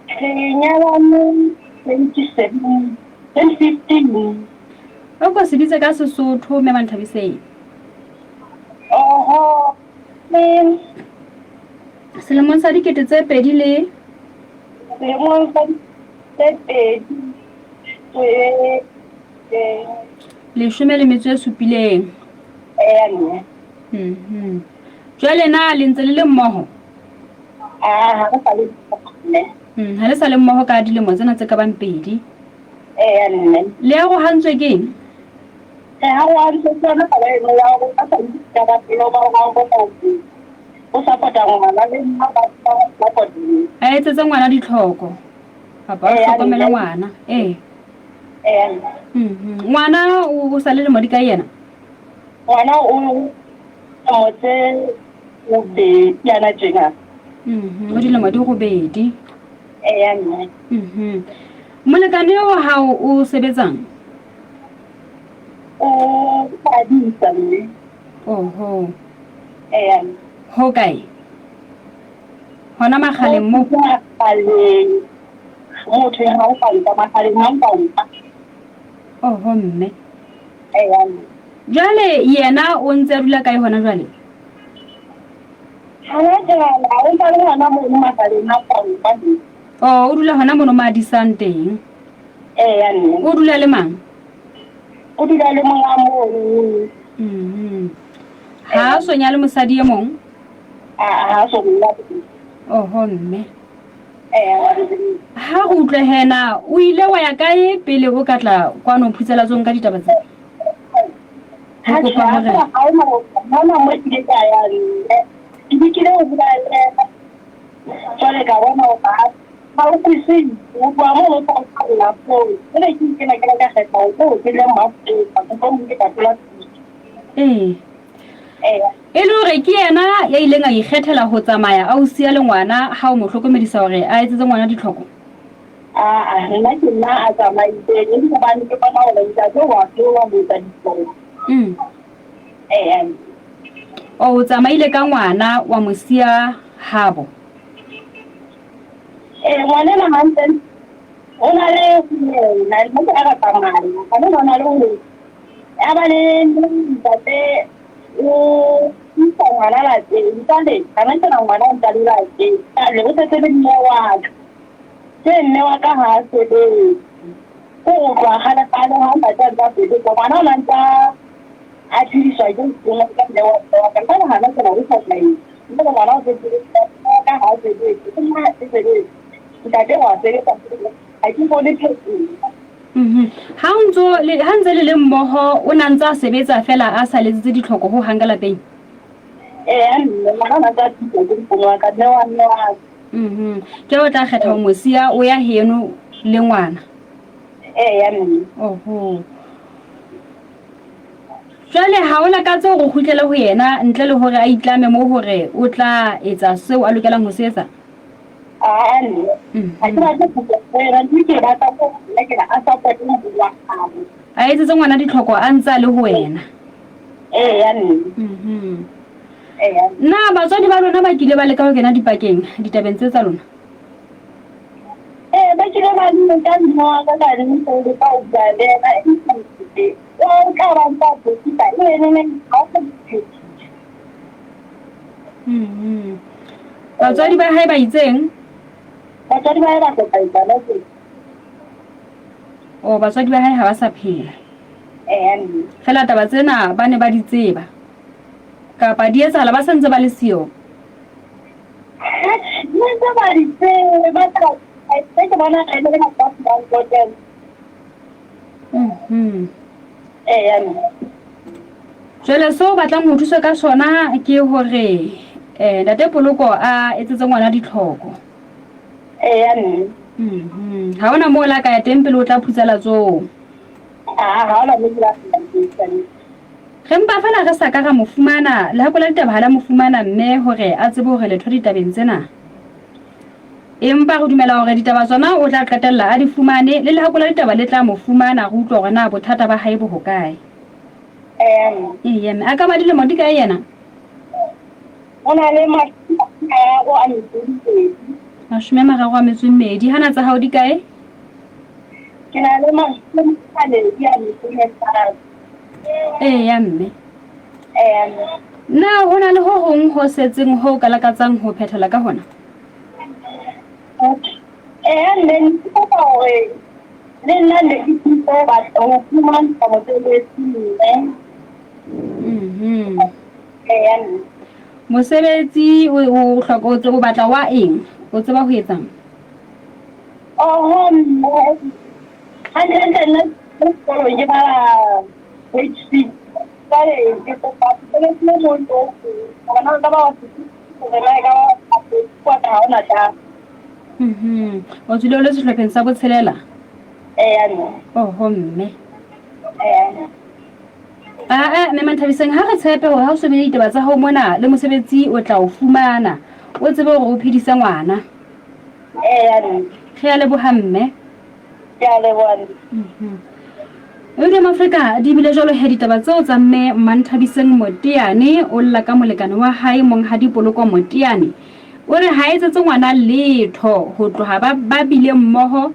Re nyalane 27, 2015. O ko se bitse ka Sesotho mme Manthabiseng. Oho, ke. Selemong sa dikete tse pedi le. Selemong sa tse pedi tse. Leshome le metso e supileng. Eya mme. Mhm. Jwale na le ntse le le mmoho? Ah, ha re sa le mme. Mm, ha le sa le mmoho ka dilemo tsena tse ka bang pedi. Eya mme. Le arohantswe ke eng? Re arohantswe ke yona taba eno ya hore ba sa nke boikarabelo ba hore ba o support-a ngwana le nna ba support nna. A etsetse ngwana ditlhoko kapa a hlokomele ngwana. Ee. Eya. Mhm. Ngwana o sa le lemo di kae yena? Ngwana o lemo tse robedi yana tjena. Mhm, o dilemo di robedi. Eya mme. Mhm. Molekane eo wa hao o sebetsang? O padisa mme. Oho. Eya. Ho kae? Hona Makgaleng mo? Makgaleng. Motho ya ha o panta Makgaleng ha mpampa. Oho mme. Eya mme. Jwale yena o ntse a dula kae hona jwale? Hona jwale o ntse a le hona mono makaleng a Pampa. Oh, o dula hona mono mo a disang teng. Eya mme. O dula le mang? O dula le monga mono. Mhm. Ha a so nyale mosadi e mong? A ha a so nyale. Oho mme. Ha re utlwe hena, o ile wa ya kae pele o ka tla kwano phutselatsong ka ditaba tse? Re kopa hore Ha hona ha hona mo ke ile ka ya mme. Ke lekile ho bua le yena. Jwale ka bona hore ha ha o kwisise. Ho tloha moo ho tla qala foo. Jwale ke ikela ke la ka kgetha hore ko ke le Mmaafrika mohlomong ke tla thola thuso. Ee. Ee. E le hore ke yena ya ileng a ikgethela ho tsamaya a o siya le ngwana ha o mo hlokomedisa hore a etsetse ngwana ditlhoko? Aa, nna ke nna a tsamaileng empa hobane ke bona hore ntate wa tloha ho etsa ditlhoko. Ee. O tsamaile ka ngwana wa mo siya habo? Ee, ngwana enwa hantle o na le yena, nna ke a tsamaya, ngwana enwa o na le ho ya ba le ntate o isa ngwana lapeng, jwale hana tjena ngwana o ntsa le lapeng, jwale o setse le mme wa ka. Tjhe mme wa ka ha a sebetse. Ko ho tloha kgale kgale ha ntate a ntse a sebetsa ngwana o na ntsa a phediswa ke nkgono ka mme wa mme wa ka. Jwale hana tjena ho sa tla etswa. Jwale ngwana o setse le mme wa ka ha a sebetse. Ke nna ha ke sebetse. Ntate wa sebetsa ha ke bone phetoho. Ha o ntso le ha ntse le le mmoho o na ntse a sebetsa feela a sa letsetse ditlhoko ho hang ka lapeng? Ee mme ngwana o na ntse a phediswa ke nkgono wa ka mme wa mme wa ka. Mhm. Ke o tla kgetha ho mo siya o ya heno le ngwana. Eya mme. Oho. Jwale ha o lakatse hore o kgutlele ho yena ntle le hore a itlame mo hore o tla etsa seo a lokelang ho se etsa? Aa mme. Ha ke batle ho kgutlela ho yena mme ke batla ho nna ke a supporte mobu wa hae. A etsetse ngwana ditlhoko a ntse a le ho wena. Eya mme. Mhm. Na batswadi ba lona ba kile ba leka ho kena dipakeng ditabeng tse tsa lona? Ee, ba kile ba leka mme wa ka ka nnete ho leka ho bua le yena empa ntate o tla ba ntse a tsekisa e neneng ha o sa diphetiso. Batswadi ba hae ba itseng? Batswadi ba hae ba hlokahetsa ba se. Oh, batswadi ba hae ha ba sa phela. Ee, mme. Fela taba tsena ba ne ba di tseba. Kapa di etsahala ba sa ntse ba le siyo? Ba ntse ba di tseba taba tse ke bona e le batho ba fuwang tokelo. Eya mme. Jwale seo o batlang ho thuswa ka sona ke hore eh Ntate Poloko a etsetse ngwana ditlhoko. Eya mme. Ha hona moo la ka ya teng pele o tla phutsela tsoo. Aa ha hona moo ke la teng. Re mpa feela re sa ka ra mo fumana, lehako la ditaba ha la mo fumana mme hore a tsebe hore letho ditabeng tsena. Empa re dumela hore ditaba tsona o tla qetella a di fumane, le lehako la ditaba le tla mo fumana, re utlwe hore na bothata ba hae bo hokae. Eya mme. A ka ba dilemo di kae yena? O na le mashome a mararo a metso e mmedi. 32 a metso e mmedi. Hana tsa hao di kae? Ke na le 22 a metso e mehlano. Eya mme. Eya mme. Na ho na le ho hong ho setseng ho ka lakatsang ho phethela ka hona? Eya mme, ne ke kopa hore le nna ne ke thuse ho batla ho fumantsha mosebetsi mme. Eya mme. Mosebetsi o o hloka o batla wa eng? O tseba ho etsang? Oho mme. Hantlentle nna ke sekolong ke bala grade six. Jwale ke kopa mosebetsi o mong le o mong hore na nka ba wa hore na ekaba wa ka ha hona taba. O tswile o le sehlopheng sa botshelela? Eya mme. Oho mme. Eya. Aa mme Manthabiseng ha re tshepe hore ha o so bile ditaba tsa hao mona le mosebetsi o tla o fumana o tsebe hore o phedise ngwana. Eya mme. Re a leboha mme. Ke a leboha mme. Radio Mafrika di bile jwalo he ditaba tseo tsa mme Manthabiseng Moteane o lla ka molekane wa hae Monghadi Poloko Moteane. O re ha etsetse ngwana letho ho tloha ba ba bile mmoho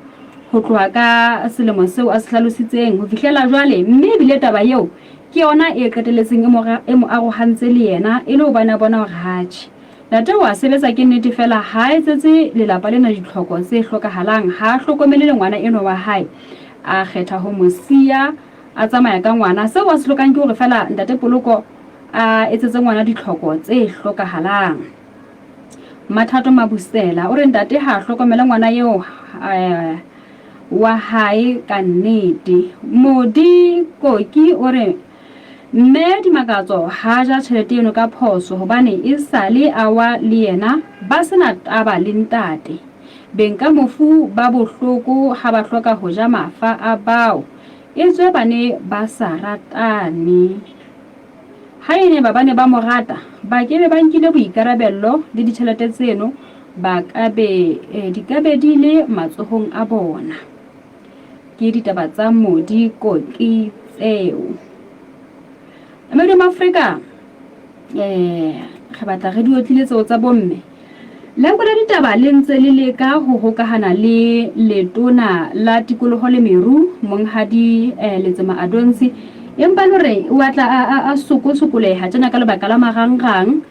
ho tloha ka selemo seo a se hlalositseng ho fihlela jwale mme ebile taba eo ke yona e qeteletseng e mo e mo arohantse le yena e le hobane a bona hore hatjhe Ntate o a sebetsa ke nnete fela ha a etsetse lelapa lena ditlhoko tse hlokahalang, ha a hlokomele le ngwana enwa wa hae. A kgetha ho mo siya a tsamaya ka ngwana. Seo a se hlokang ke hore fela ntate Poloko a etsetse ngwana ditlhoko tse hlokahalang. Mathato Mabusela o re ntate ha a hlokomele ngwana eo eh, wa hae ka nnete. Modi Koki o re. Mme Dimakatso ha ja tjhelete eno ka phoso hobane e sale a wa le yena ba sena taba le ntate. Beng ka mofu ba bohloko ha ba hloka ho ja mafa a bao etswe ba ne ba sa ratane. Ha e ne ba ba ne ba mo rata, ba ke be ba nkile boikarabello le ditjhelete tseno ba ka be di ka be di le matsohong a bona. Ke ditaba tsa Modi Koki tseo. Mamedi wa Afrika, eh, re batla re di otlile tseo tsa bomme. Leloko la ditaba le ntse le leka ho hokahana le letona la tikoloho le meru, Monghadi eh, Letsema Adontsi, empa le hore o batla a, a, a sokosokoleha tjena ka lebaka la marangrang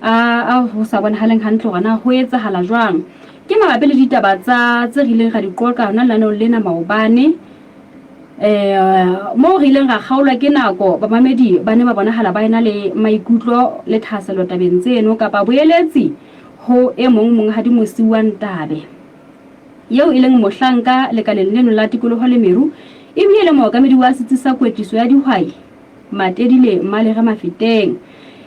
a, a ho sa bonahaleng hantle hore na ho etsahala jwang. Ke mabapi le ditaba tsa tse re ileng ra di qoqa hona lenaneong lena maobane. Moo re ileng ra kgaolwa ke nako, bamamedi ba ne ba bonahala ba ena le maikutlo le thahasello tabeng tseno kapa boeletsi ho e mong Monghadi Mosiuwa Ntabe, eo e leng mohlanka lekaleng leno la tikoloho le meru ebile e le mookamedi wa setsi sa kwetliso ya dihwai Matedile Malere Mafeteng,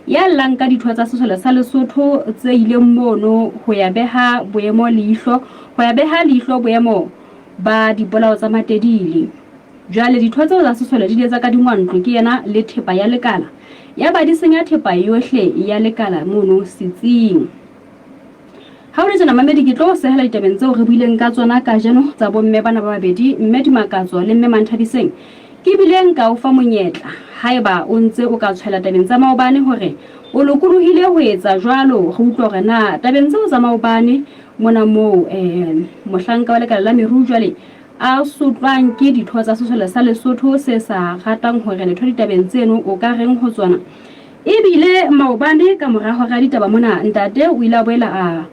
ya llang ka ditho tsa sesole sa Lesotho tse ileng mono ho ya beha boemo leihlo ho ya beha leihlo boemo ba dipolao tsa Matedile. Jwale ditho tseo tsa sesole di ile tsa kadingwa ntlo ke yena le thepa ya lekala, yaba di senya thepa yohle ya lekala mono setsing. Ha ho le tjena mamedi ke tlo o sehela ditabeng tseo re buileng ka tsona kajeno tsa bomme bana ba babedi, Mme Dimakatso le Mme Manthabiseng. Ke bile nka o fa monyetla haeba o ntse o ka tshwela tabeng tsa maobane hore o lokolohile ho etsa jwalo re utlwe hore na tabeng tseo tsa maobane Mona moo mohlanka wa lekala la meru jwale a sotlwang ke ditho tsa sesole sa Lesotho se sa ratang hore letho ditabeng tseno o ka reng ho tsona. Ebile maobane ka mora hora ya ditaba mona ntate o ile a boela a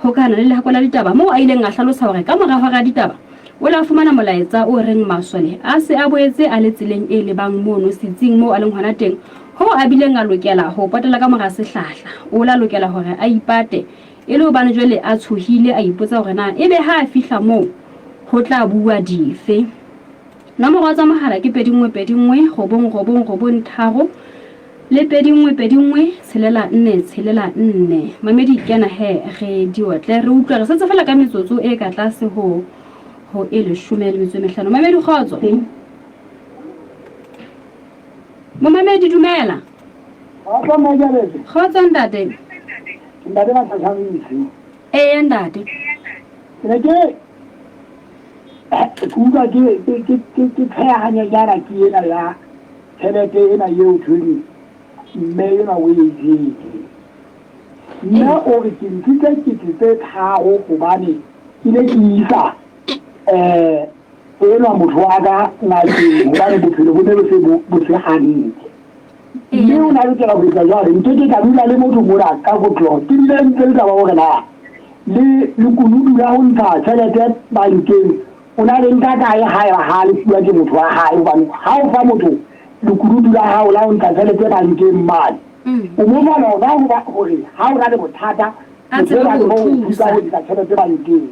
hokahana le lehako la ditaba moo a ileng a hlalosa hore ka mora hora ya ditaba o ile a fumana molaetsa o reng masole a se a boetse a le tseleng e lebang mono setsing moo a leng hona teng hoo a bileng a lokela ho potela ka mora sehlahla. O la lokela hore a ipate E le hobane jwale a tshohile, a ipotsa hore na ebe ha a fihla moo ho tla buuwa dife. Nomoro tsa mohala ke 21 21 9 9 9 3 le 21 21 6 4 6 4. Mamedi kena he re di otle re utlwe re setse fela ka metsotso e ka tlase ho ho e leshome le metso e mehlano. Mamedi kgotso. Momamedi dumela. Kgotso Mmajalese. Kgotso ntate. Ntate Matlhatlhamisi. Eya ntate. Ke ne ke ke utlwa ke ke ke ke ke tshehanya jana ke ena ya tjhelete ena eo thweng mme enwa o e jetse. Mme o re ke ntshitse kete tse tharo hobane ke ne ke isa eh enwa motho wa ka ngakeng hobane bophelo bo ne bo se bo se hantle. Mme o ne a lokela ho etsa jwalo. Nke ke ka dula le motho mona ka kotloho. Ke bile ntse le taba hore na le lekunutu la ho ntsha tjhelete bankeng o na le nka kae haeba ha le fuwa ke motho wa hae. Hobane ha o fa motho lekunutu la hao la ho ntsha tjhelete bankeng mane, o mo fa lona hoba hore ha o na le bothata motho eo a tsebe ho o thusa ho ntsha tjhelete bankeng.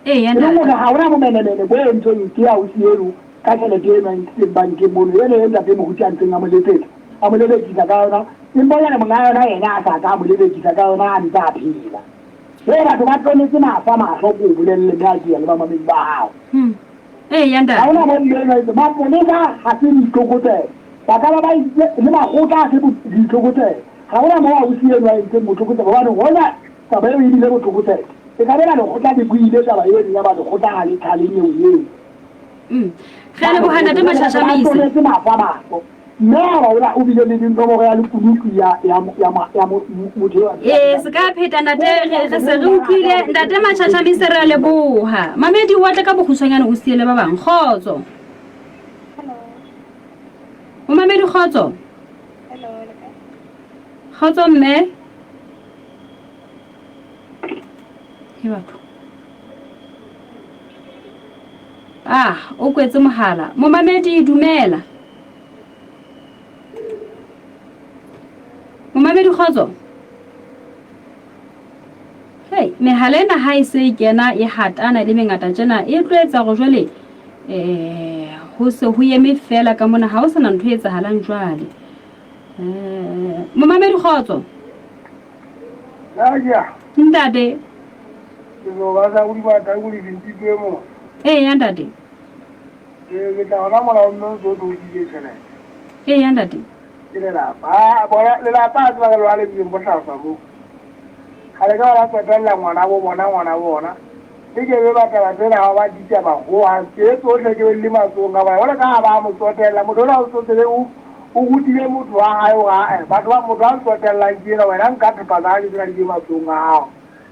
E leng hore ha hona bomenemene bo entsweng ke ausi eno ka tjhelete eno a e ntshitseng bankeng mono, eno e ntate moruti a ntseng a mo letsetsa, a mo lelekisa ka yona, empa jwale monga yona yena a sa ka a mo lelekisa ka yona a ntse a phela. Hee batho ba tlonetse mafa mahlo ke o bolelle mme a ke le bamamedi ba hao. Eya ntate. Ha hona bo mme eno a itse mapolesa ha se ditlokotsebe, ba ka ba ba itse le makgotla ha se ditlokotsebe. Ha hona moo ausi eno a entseng botlokotsebe hobane hoja taba eo e bile botlokotsebe e ka bela lekgotla le buile taba eno yaba lekgotla ha le qhale nyewe eo. Re a leboha ntate Mashashamise. Mme a ba o bile le nomoro ya lekunutu ya ya ya ya motho eo. Ee, se ka pheta ntate, re re se re utlwile ntate Mashashamise re a leboha. Mamedi o atle ka bokgutshwanyane o siele ba bang. Kgotso. Momamedi kgotso. Kgotso mme. He batho. Ah, o kwetse mohala. Momamedi dumela. Momamedi kgotso. Hey, mehala ena ha e se e kena e hatana le mengata tjena e tlo etsa hore jwale eh Ho se ho eme feela ka mona, ha ho sa na ntho e etsahalang jwale. Eh, momamedi kgotso. Nadia. Ntate. Ke no ba sa o di batla go di dintitwe mo. Ee ya ntate. Ee ke tla ona mola o mme o tlo tlo dile tšhelete. Ee ya ntate. Ke lelapa. Bona lelapa a tseba le le bileng bohlaswa bo. Ga le ka ba tsotella ngwana bo bona ngwana bona. Le ke be ba taba tsena ha ba ditaba ho hang. Ke tsohle ke le matsong a bona. Jwale ka ha ba mo tsotella motho ona o tsotele o o rutile motho wa hae hore ae batho ba motho a ntsotellang ke ena wena nka thepa tsa ka ke tsena di be matsong a hao.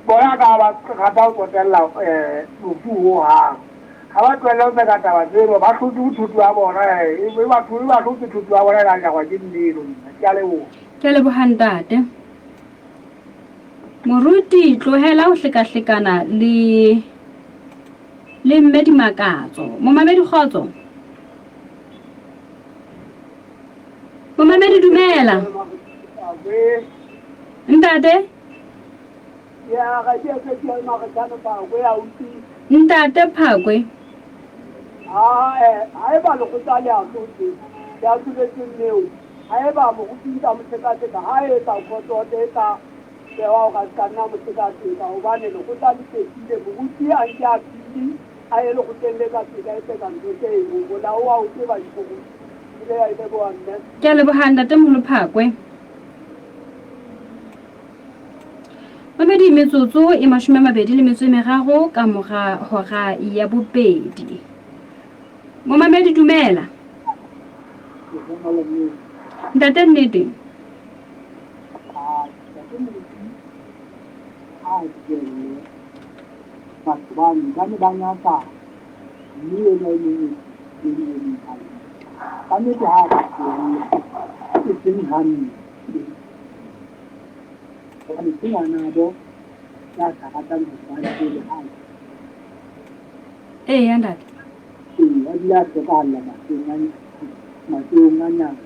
Bona ka ba rata ho tsotella um mofu ho hang. Ha ba tlohelle ho tseka taba tseno ba hlotse bothoto ba bona e ba e ba hlotse thoto ya bona e la jakwa ke nneno nna. Ke a leboha. Ke a leboha ntate. Moruti tlohela ho hlekahlekana le le mme Dimakatso. Momamedi kgotso. Momamedi dumela. Ntate. Ntate Phakwe. Haeba lekgotla le ahlotse, le ahloletse mme eo, haeba moruti nka mo sekaseka, ha etsa khoto e tla bewa hore a se ka nna mo sekaseka, hobane lekgotla le qetile. Moruti a nke a pili, a ye lekgotleng le ka seka e tseka ntho tseno. Molao wa o tseba dikgomo. Ke a leboha mme. Ke a leboha ntatemoholo Phakwe. Mamedi metsotso e 23 le metso e meraro ka mora hora ya bobedi. Momamedi dumela. Ntate nnete. Batho ba ne ba ne ba nyatsa mme ena e meng e leng ka nnete ha a e seng hantle hobane ke ngwanabo ya sa ratang ho ba le hae. Ee, ya ntate. Ee, a bile a hlokahalla mahlong a matsohong a nyana.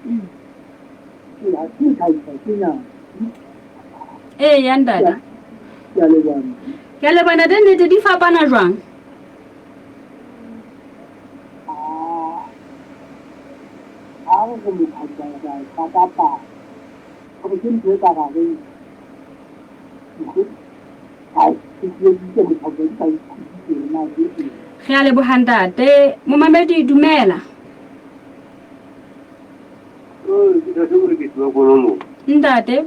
Ee, ha se thabisa ke nyana. Ee, ya ntate. Ke a leboha. Ke a leboha ntate, nnete di fapana jwang? Ha re re motho a ka ka gore ke ntho e ka rareng Re a leboha ntate. Momamedi dumela. Ntate.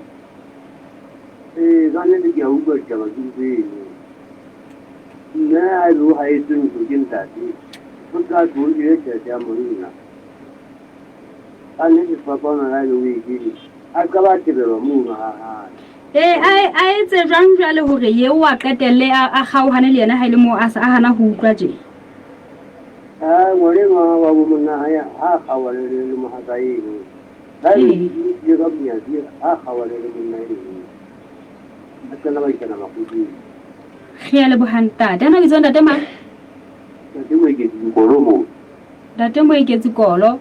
Ee, ka nnete ke a utlwa ditaba ke tseno. Mme ha e le o haetswe ntlo ke ntate, o tla tlo o jele tjhelete ya monna. Ka nnete sefapano la e le o e jele, a ka ba tebelwa mono ha hae. Ee, a a etse jwang jwale hore yeo a qetelle a a kgaohane le yena ha e le moo a sa a hana ho utlwa tje? Ha ngwana enwa wa bo monna hae ha a kgaohane le le mohatsa eno. Ha e le ile ka bonyatsi ha a kgaohane le monna eno. Ba qala ba isana makgotleng. Re a leboha ntate. Ana o bitsa ntate mang? Ntate Moeketsi Kolo moo. Ntate Moeketsi Kolo.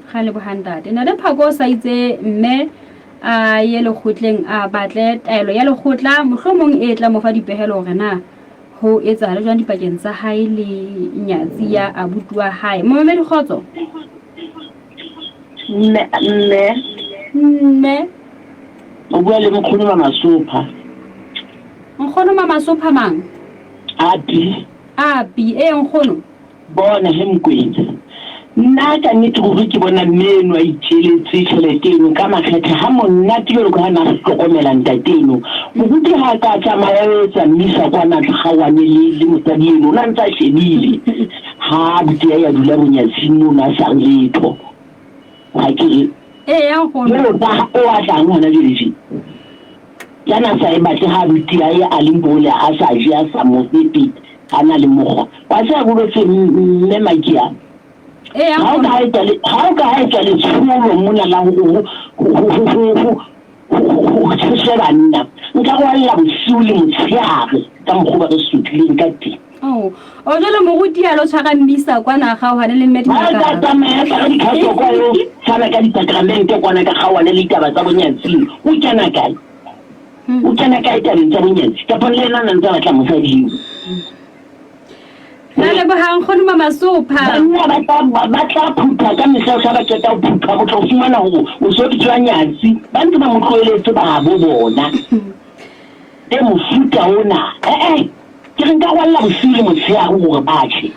Re a leboha ntate. Ntate Phako o sa itse mme a ye lekgotleng a batle taelo ya lekgotla mohlomong e tla mo fa dipehelo hore na ho etsahale jwang dipakeng tsa hae le nyatsi ya abuti wa hae. Momamedi kgotso. Mme, mme. Mme. O bua le nkgono Mamasopha. Nkgono Mamasopha mang? Api. Api, ee nkgono. Bona he Mokwena. Nna ka nnete ruri ke bona mme eno a itjeletse tjhelete eno ka makgethe ha monate jwalo ka ha na hlokomela ntate eno. Moruti ha a ka a tsamaya o etsa mmisa kwana kgaohane le le mosadi eno o na ntse a shebile ha abuti ya ya dula bonyatsing mono a sa re letho. Ha ke re Eya nkgono. Jwale o tla o batlang hona jwale tje? Yana sa e batle ha abuti ya a le mole a sa je a sa mo fepe a na le mokgwa. Wa tseba bolwetse mme Makia. Eya Ha o ka nkgono. etsa le ha o ka etsa letsholo mona la ho ho ho ho ho ho tshoswe banna nka rwalla bosiu le motshehare ka mokgwa ba re sotlileng ka teng. Oh, o jwale moruti a lo tshwara mmisa kwana a kgaohane le mme Ha o tla Dimakatso. tsamaya tshwara dikhaso kwa yo tshwana ka disakramente kwana ka kgaohane le ditaba tsa bonyatsing. O kena kae? O kena kae tabeng tsa bonyatsi? Kapa le yena a na ntse a batla mosadi eo? Ra leboha nkgono Mamasopha. Banna ba tla ba tla phutha ka mehla o tla ba qeta ho phutha o tla o fumana hore o so bitswa nyatsi ba ntse ba mo tlohelletse babo bona e mofuta ona eh eh ke re nka rwalla bosiu le motshehare hore ba tjhe.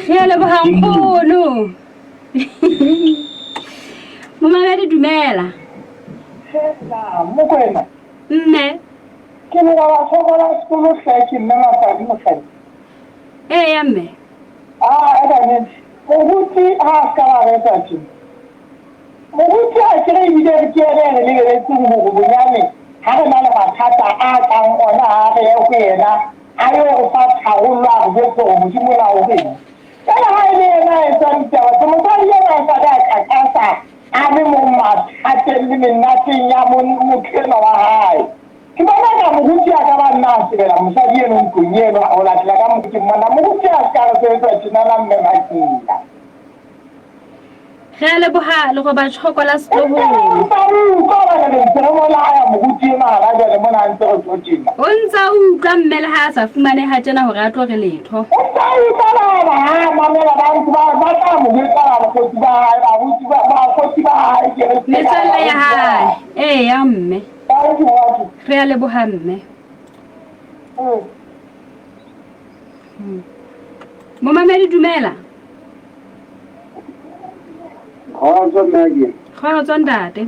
Re a leboha nkgono. Momamedi dumela. Hela, Mokoena. Mme. Ke lebala tlhoko la sekolo hle ke mme Mapadi mosadi. Eya mme. Ah, e ka nnete. Moruti ha a ska ba re etsa tje. Moruti a kere ebile re ke ene re lebeletseng hore bonyane ha re na le mathata a kang ona ha re ye ho yena a yo re fa tharollo a re jwetse hore Modimo na o reng. Jwale ha e le yena a etsang ditaba tse mosadi enwa a sa ka a kakasa a le mong mathateng le menateng ya motho enwa wa hae. Ke bona eka moruti a ka ba nna a sebela mosadi eno ntlong eno ho latela ka mokgo ke mmona. Moruti a se ka re sebetsa tjena na mme Makila. Re a leboha Leroba Tjhoko la Setloholo. O ntse a utlwa hobane re ntse re molaya moruti enwa hana jwale mona a ntse re tlo tjena. O ntse a utlwa mme le ha a sa fumaneha tjena hore a tlo re letho. O ntse a utlwa bana ha a mamela ba ntse ba ba tla mo jwetsa bakgotsi ba hae baruti ba bakgotsi ba hae ke re Metswalle ya hae. Eya mme. Re a leboha mme. Momamedi dumela. Kgotso mme. Kgotso ntate.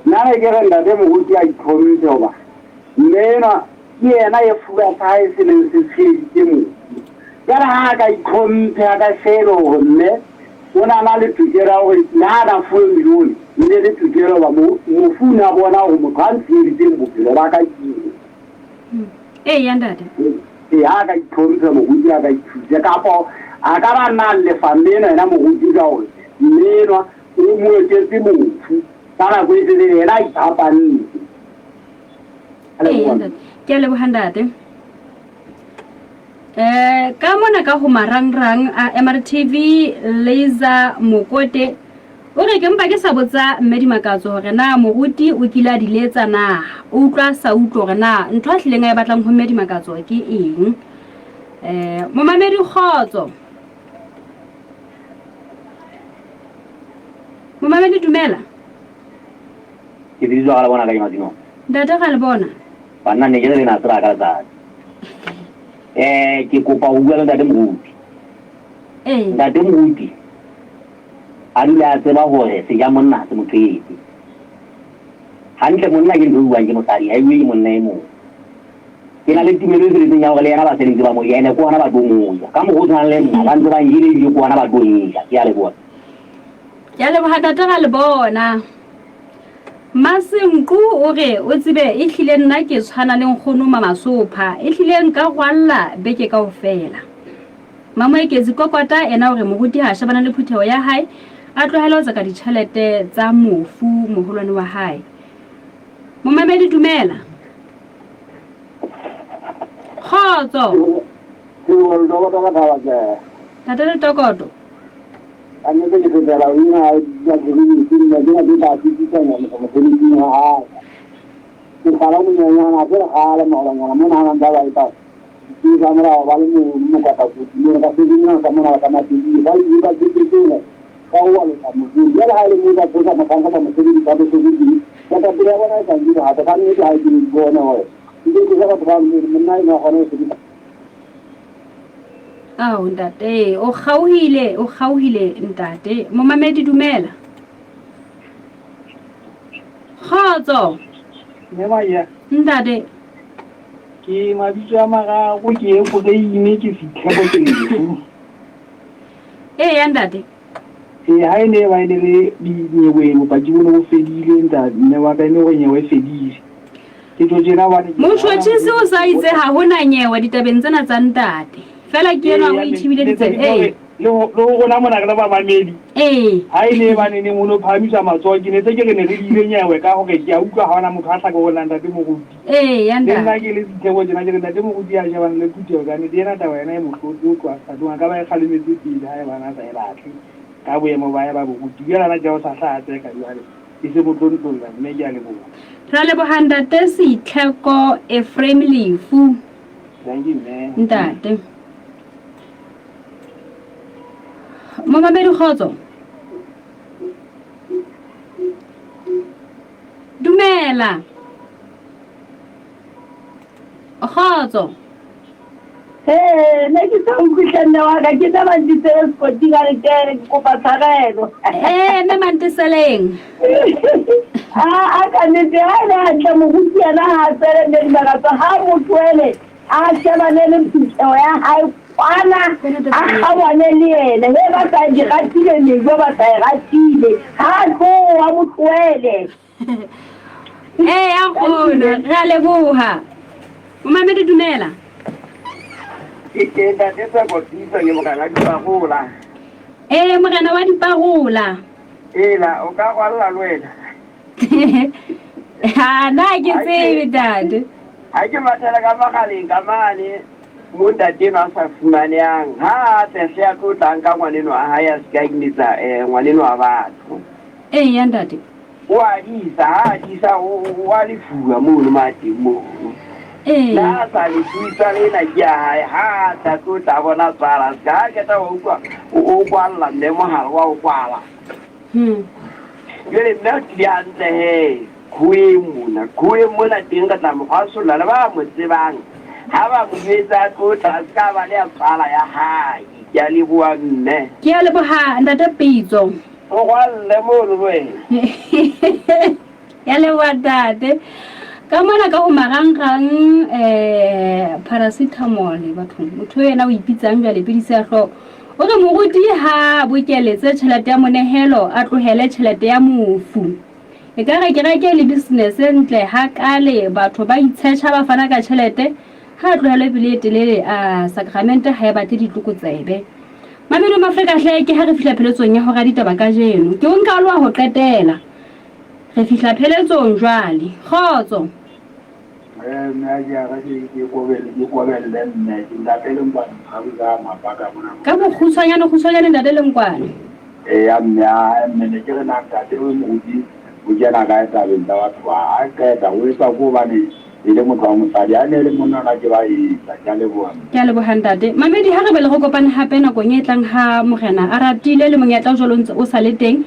Nna ne ke re ntate moruti a itlhomphe hoba mme enwa ke yena e fuba sa hae se neng se tsheheditse mofu. Jwale ha a ka itlhomphe a ka shebe hore mme o ne a na le tokelo ya hore le ha a na fuwe milione e ne le tokelo hoba mofu o ne a bona hore motho a ntsheheditseng bophelo ba ka ke eo. Eya ntate. Ee, ha a ka itlhompha moruti a ka ithusa kapo a ka ba nna a lefa mme enwa yena moruti ka hore mme enwa o mo eketse mofu ka nako e telele yena a iphapantse. Ee, ntate. Ke a leboha ntate. Eh, ka mona ka ho marangrang a MRTV Laser Mokote o re ke mpa ke sa botsa mme Dimakatso hore na moruti o kile a di letsa na o utlwa sa utlwe hore na ntho a hlileng a e batlang ho mme Dimakatso ke eng. Eh, momamedi kgotso. Momamedi dumela. Ke bitswa ga le bona ka Dimakatso. Ntate ga le bona. Banna ne ke re le na tseba ka letsatsi. Eh ke kopa ho bua le ntate moruti. Ee. Ntate moruti a dule a tseba hore seja monna ha se motho etse. Hantle monna ke ntho e buang ke mosadi, ha e bue ke monna e mong. Ke na le tumelo e feletseng ya hore le yena basebetsi ba mo ja ene ke ona ba tlo mo ja. Ka mokgwa o tshwanang le nna ba ntse ba njele ebile ke ona ba tlo nja. Ke a leboha. Ke a leboha ntate ra le bona. Masenku o re o tsebe e hlile nna ke tshwana le nkgono Mamasopha e hlile nka rwalla beke kaofela. Mamoeketsi Kokota ena o re moruti ha shebana le phutheho ya hae a tlohele ho tseka ditjhelete tsa mofu moholwane wa hae. Momamedi dumela. Kgotso. Ntate Letokoto. Ka nnete ke fetela ho ina ya tshebeditse nna ke na ke tla fetisa mosebetsing wa hae. Ke sala monyenyana ke re kgale maolanyana mona ha ba ba etsa ke ka morao ba le mokwata kotsi mona ka sebeng ka mona ka matedi ba ile ba tsepetsela ka ho alosa motseng jwale ha e le moo ba tlosa mohlanka ba mosebedi ba mosebetsing ketapele ya bona e sa nkile hape ka nnete ha ke bone hore ke ke batho ba monna eno a kgone ho sebetsa. Ao ntate, o kgaohile, o kgaohile ntate. Momamedi dumela. Kgotso. Mme Maia. Ntate. Ke mabitso a mararo ke e foreime ke fitlhebo ke lefu. Ee ya ntate. Ee ha e ne ba e ne le dinyewe bopaki bo ne bo fedile ntate mme wa ka e ne gore nyewe e fedile. Ke tlo tjena hobane ke Motjhotjhisi o sa itse ha ho na nyewe ditabeng tsena tsa ntate. Fela ke enwa o ithibile ditsebe. Ee. Le ho rona mona re le bamamedi. Ee. Ha e ne e ba ne neng o no phahamisa matsoho ke ne se ke re ne re diile nyewe ka hore ke a utlwa ha hona motho a hlaka ho nna ntate moruti. Ee ya Le nna ntate. ke le Setheko tjena ke re ntate moruti a shebane le phutheho ka nnete ena taba ena e mohlotse ho tloha sethatong a ka ba e kgalemetse pele ha ebana a sa e batle ka boemo ba hae ba boruti. Jwale hana tje ha o sa hlaha tseka jwale. Ke se mo tlontlolla mme ke a leboha. Ra leboha ntate Seitlheko Ephraim Lefu. Dankie mme. Ntate. Momamedi kgotso. Dumela. Kgotso. Ee, ne ke sa utlwe hle mme wa ka, ke nna Mantisele Sekoting a re kene, ke kopa tshwarelo. Ee, mme Mantiseleng. A a ka nnete ha e le hantle moruti yena ha a tswele mme Dimakatso ha a mo tlohele a shebane le phutheho ya hae kwana a kgaohane le yena he ba sa di ratile mejo ba sa e ratile ha a tloha mo tlohele. Ee, ya nkgono, re a leboha. Momamedi dumela. Ke teng ntate Tseko Pitso ke morena diparola. Ee, morena wa diparola. Ela o ka rwalla le wena. Ha na ke tsebe ntate. Ha ke mathela ka magaleng ka mane mo ntate eno a sa fumanehang ha a tle hle a tlo tlang ka ngwaneno a hae a se ka imetsa eh, ngwaneno wa batho. Ee ya ntate. O a disa, ha a disa o a lefuwa mono mo a teng mono. Ee. Le ha a sa lefuwe tswala ena ke ya hae, ha a tla tlo tla bona tswala. Se ka ha qeta wa utlwa o kwalla mme mogala wa o kwala. Jwale mme o tlile hantle he qhoweng mona. Qhoweng mona teng re tla mo kgwasolla le ba mo tsebang. Ha ba mo jwetsa a tlo tla a se ka ba le ya tswala ya hae. Ke a leboha mme. Ke a leboha ntate Pitso. O rwalle mono le wena. Ya leboha ntate. Ka mona ka ho marangrang eh paracetamol bathong. Motho yena o ipitsang jwale pidisi ya hlooho. O re moruti ha bokeletse tjhelete ya monehelo a tlohele tjhelete ya mofu. E ka re kereke le business ntle ha kale batho ba itshetjha ba fana ka tjhelete ha tlohelwe pele e telele a sakramente ha e batle ditlokotsebe. Mamelo Mafrika hle ke ha re fihla pheletsong ya hora ditaba kajeno. Ke o nka loa ho qetela. Re fihla pheletsong jwale. Kgotso. Eh, mme a ke ara ke ke kobele ke kobelle mme ke ntate Lengwane Mkhabuza Mapaka mona. Ka bokgutshwanyane kgutshwanyane ntate Lengwane. Eya mme a mme ne ke re na ntate o moruti o kena kae tabeng tsa batho ba a qeta o etsa ko hobane e le motho wa mosadi a ne le monna ona ke ba etsa ke a leboha mme. Ke a leboha ntate. Mamedi ha re be le re kopane hape nakong e tlang ha Morena a ratile le monyetla o jwalo ntse o sa le teng.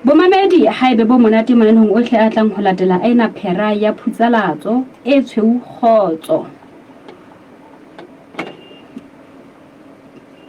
Bomamedi ha e be bo monate mananehong ohle a tlang ho latela a ena phera ya phutsalatso e tshweu kgotso.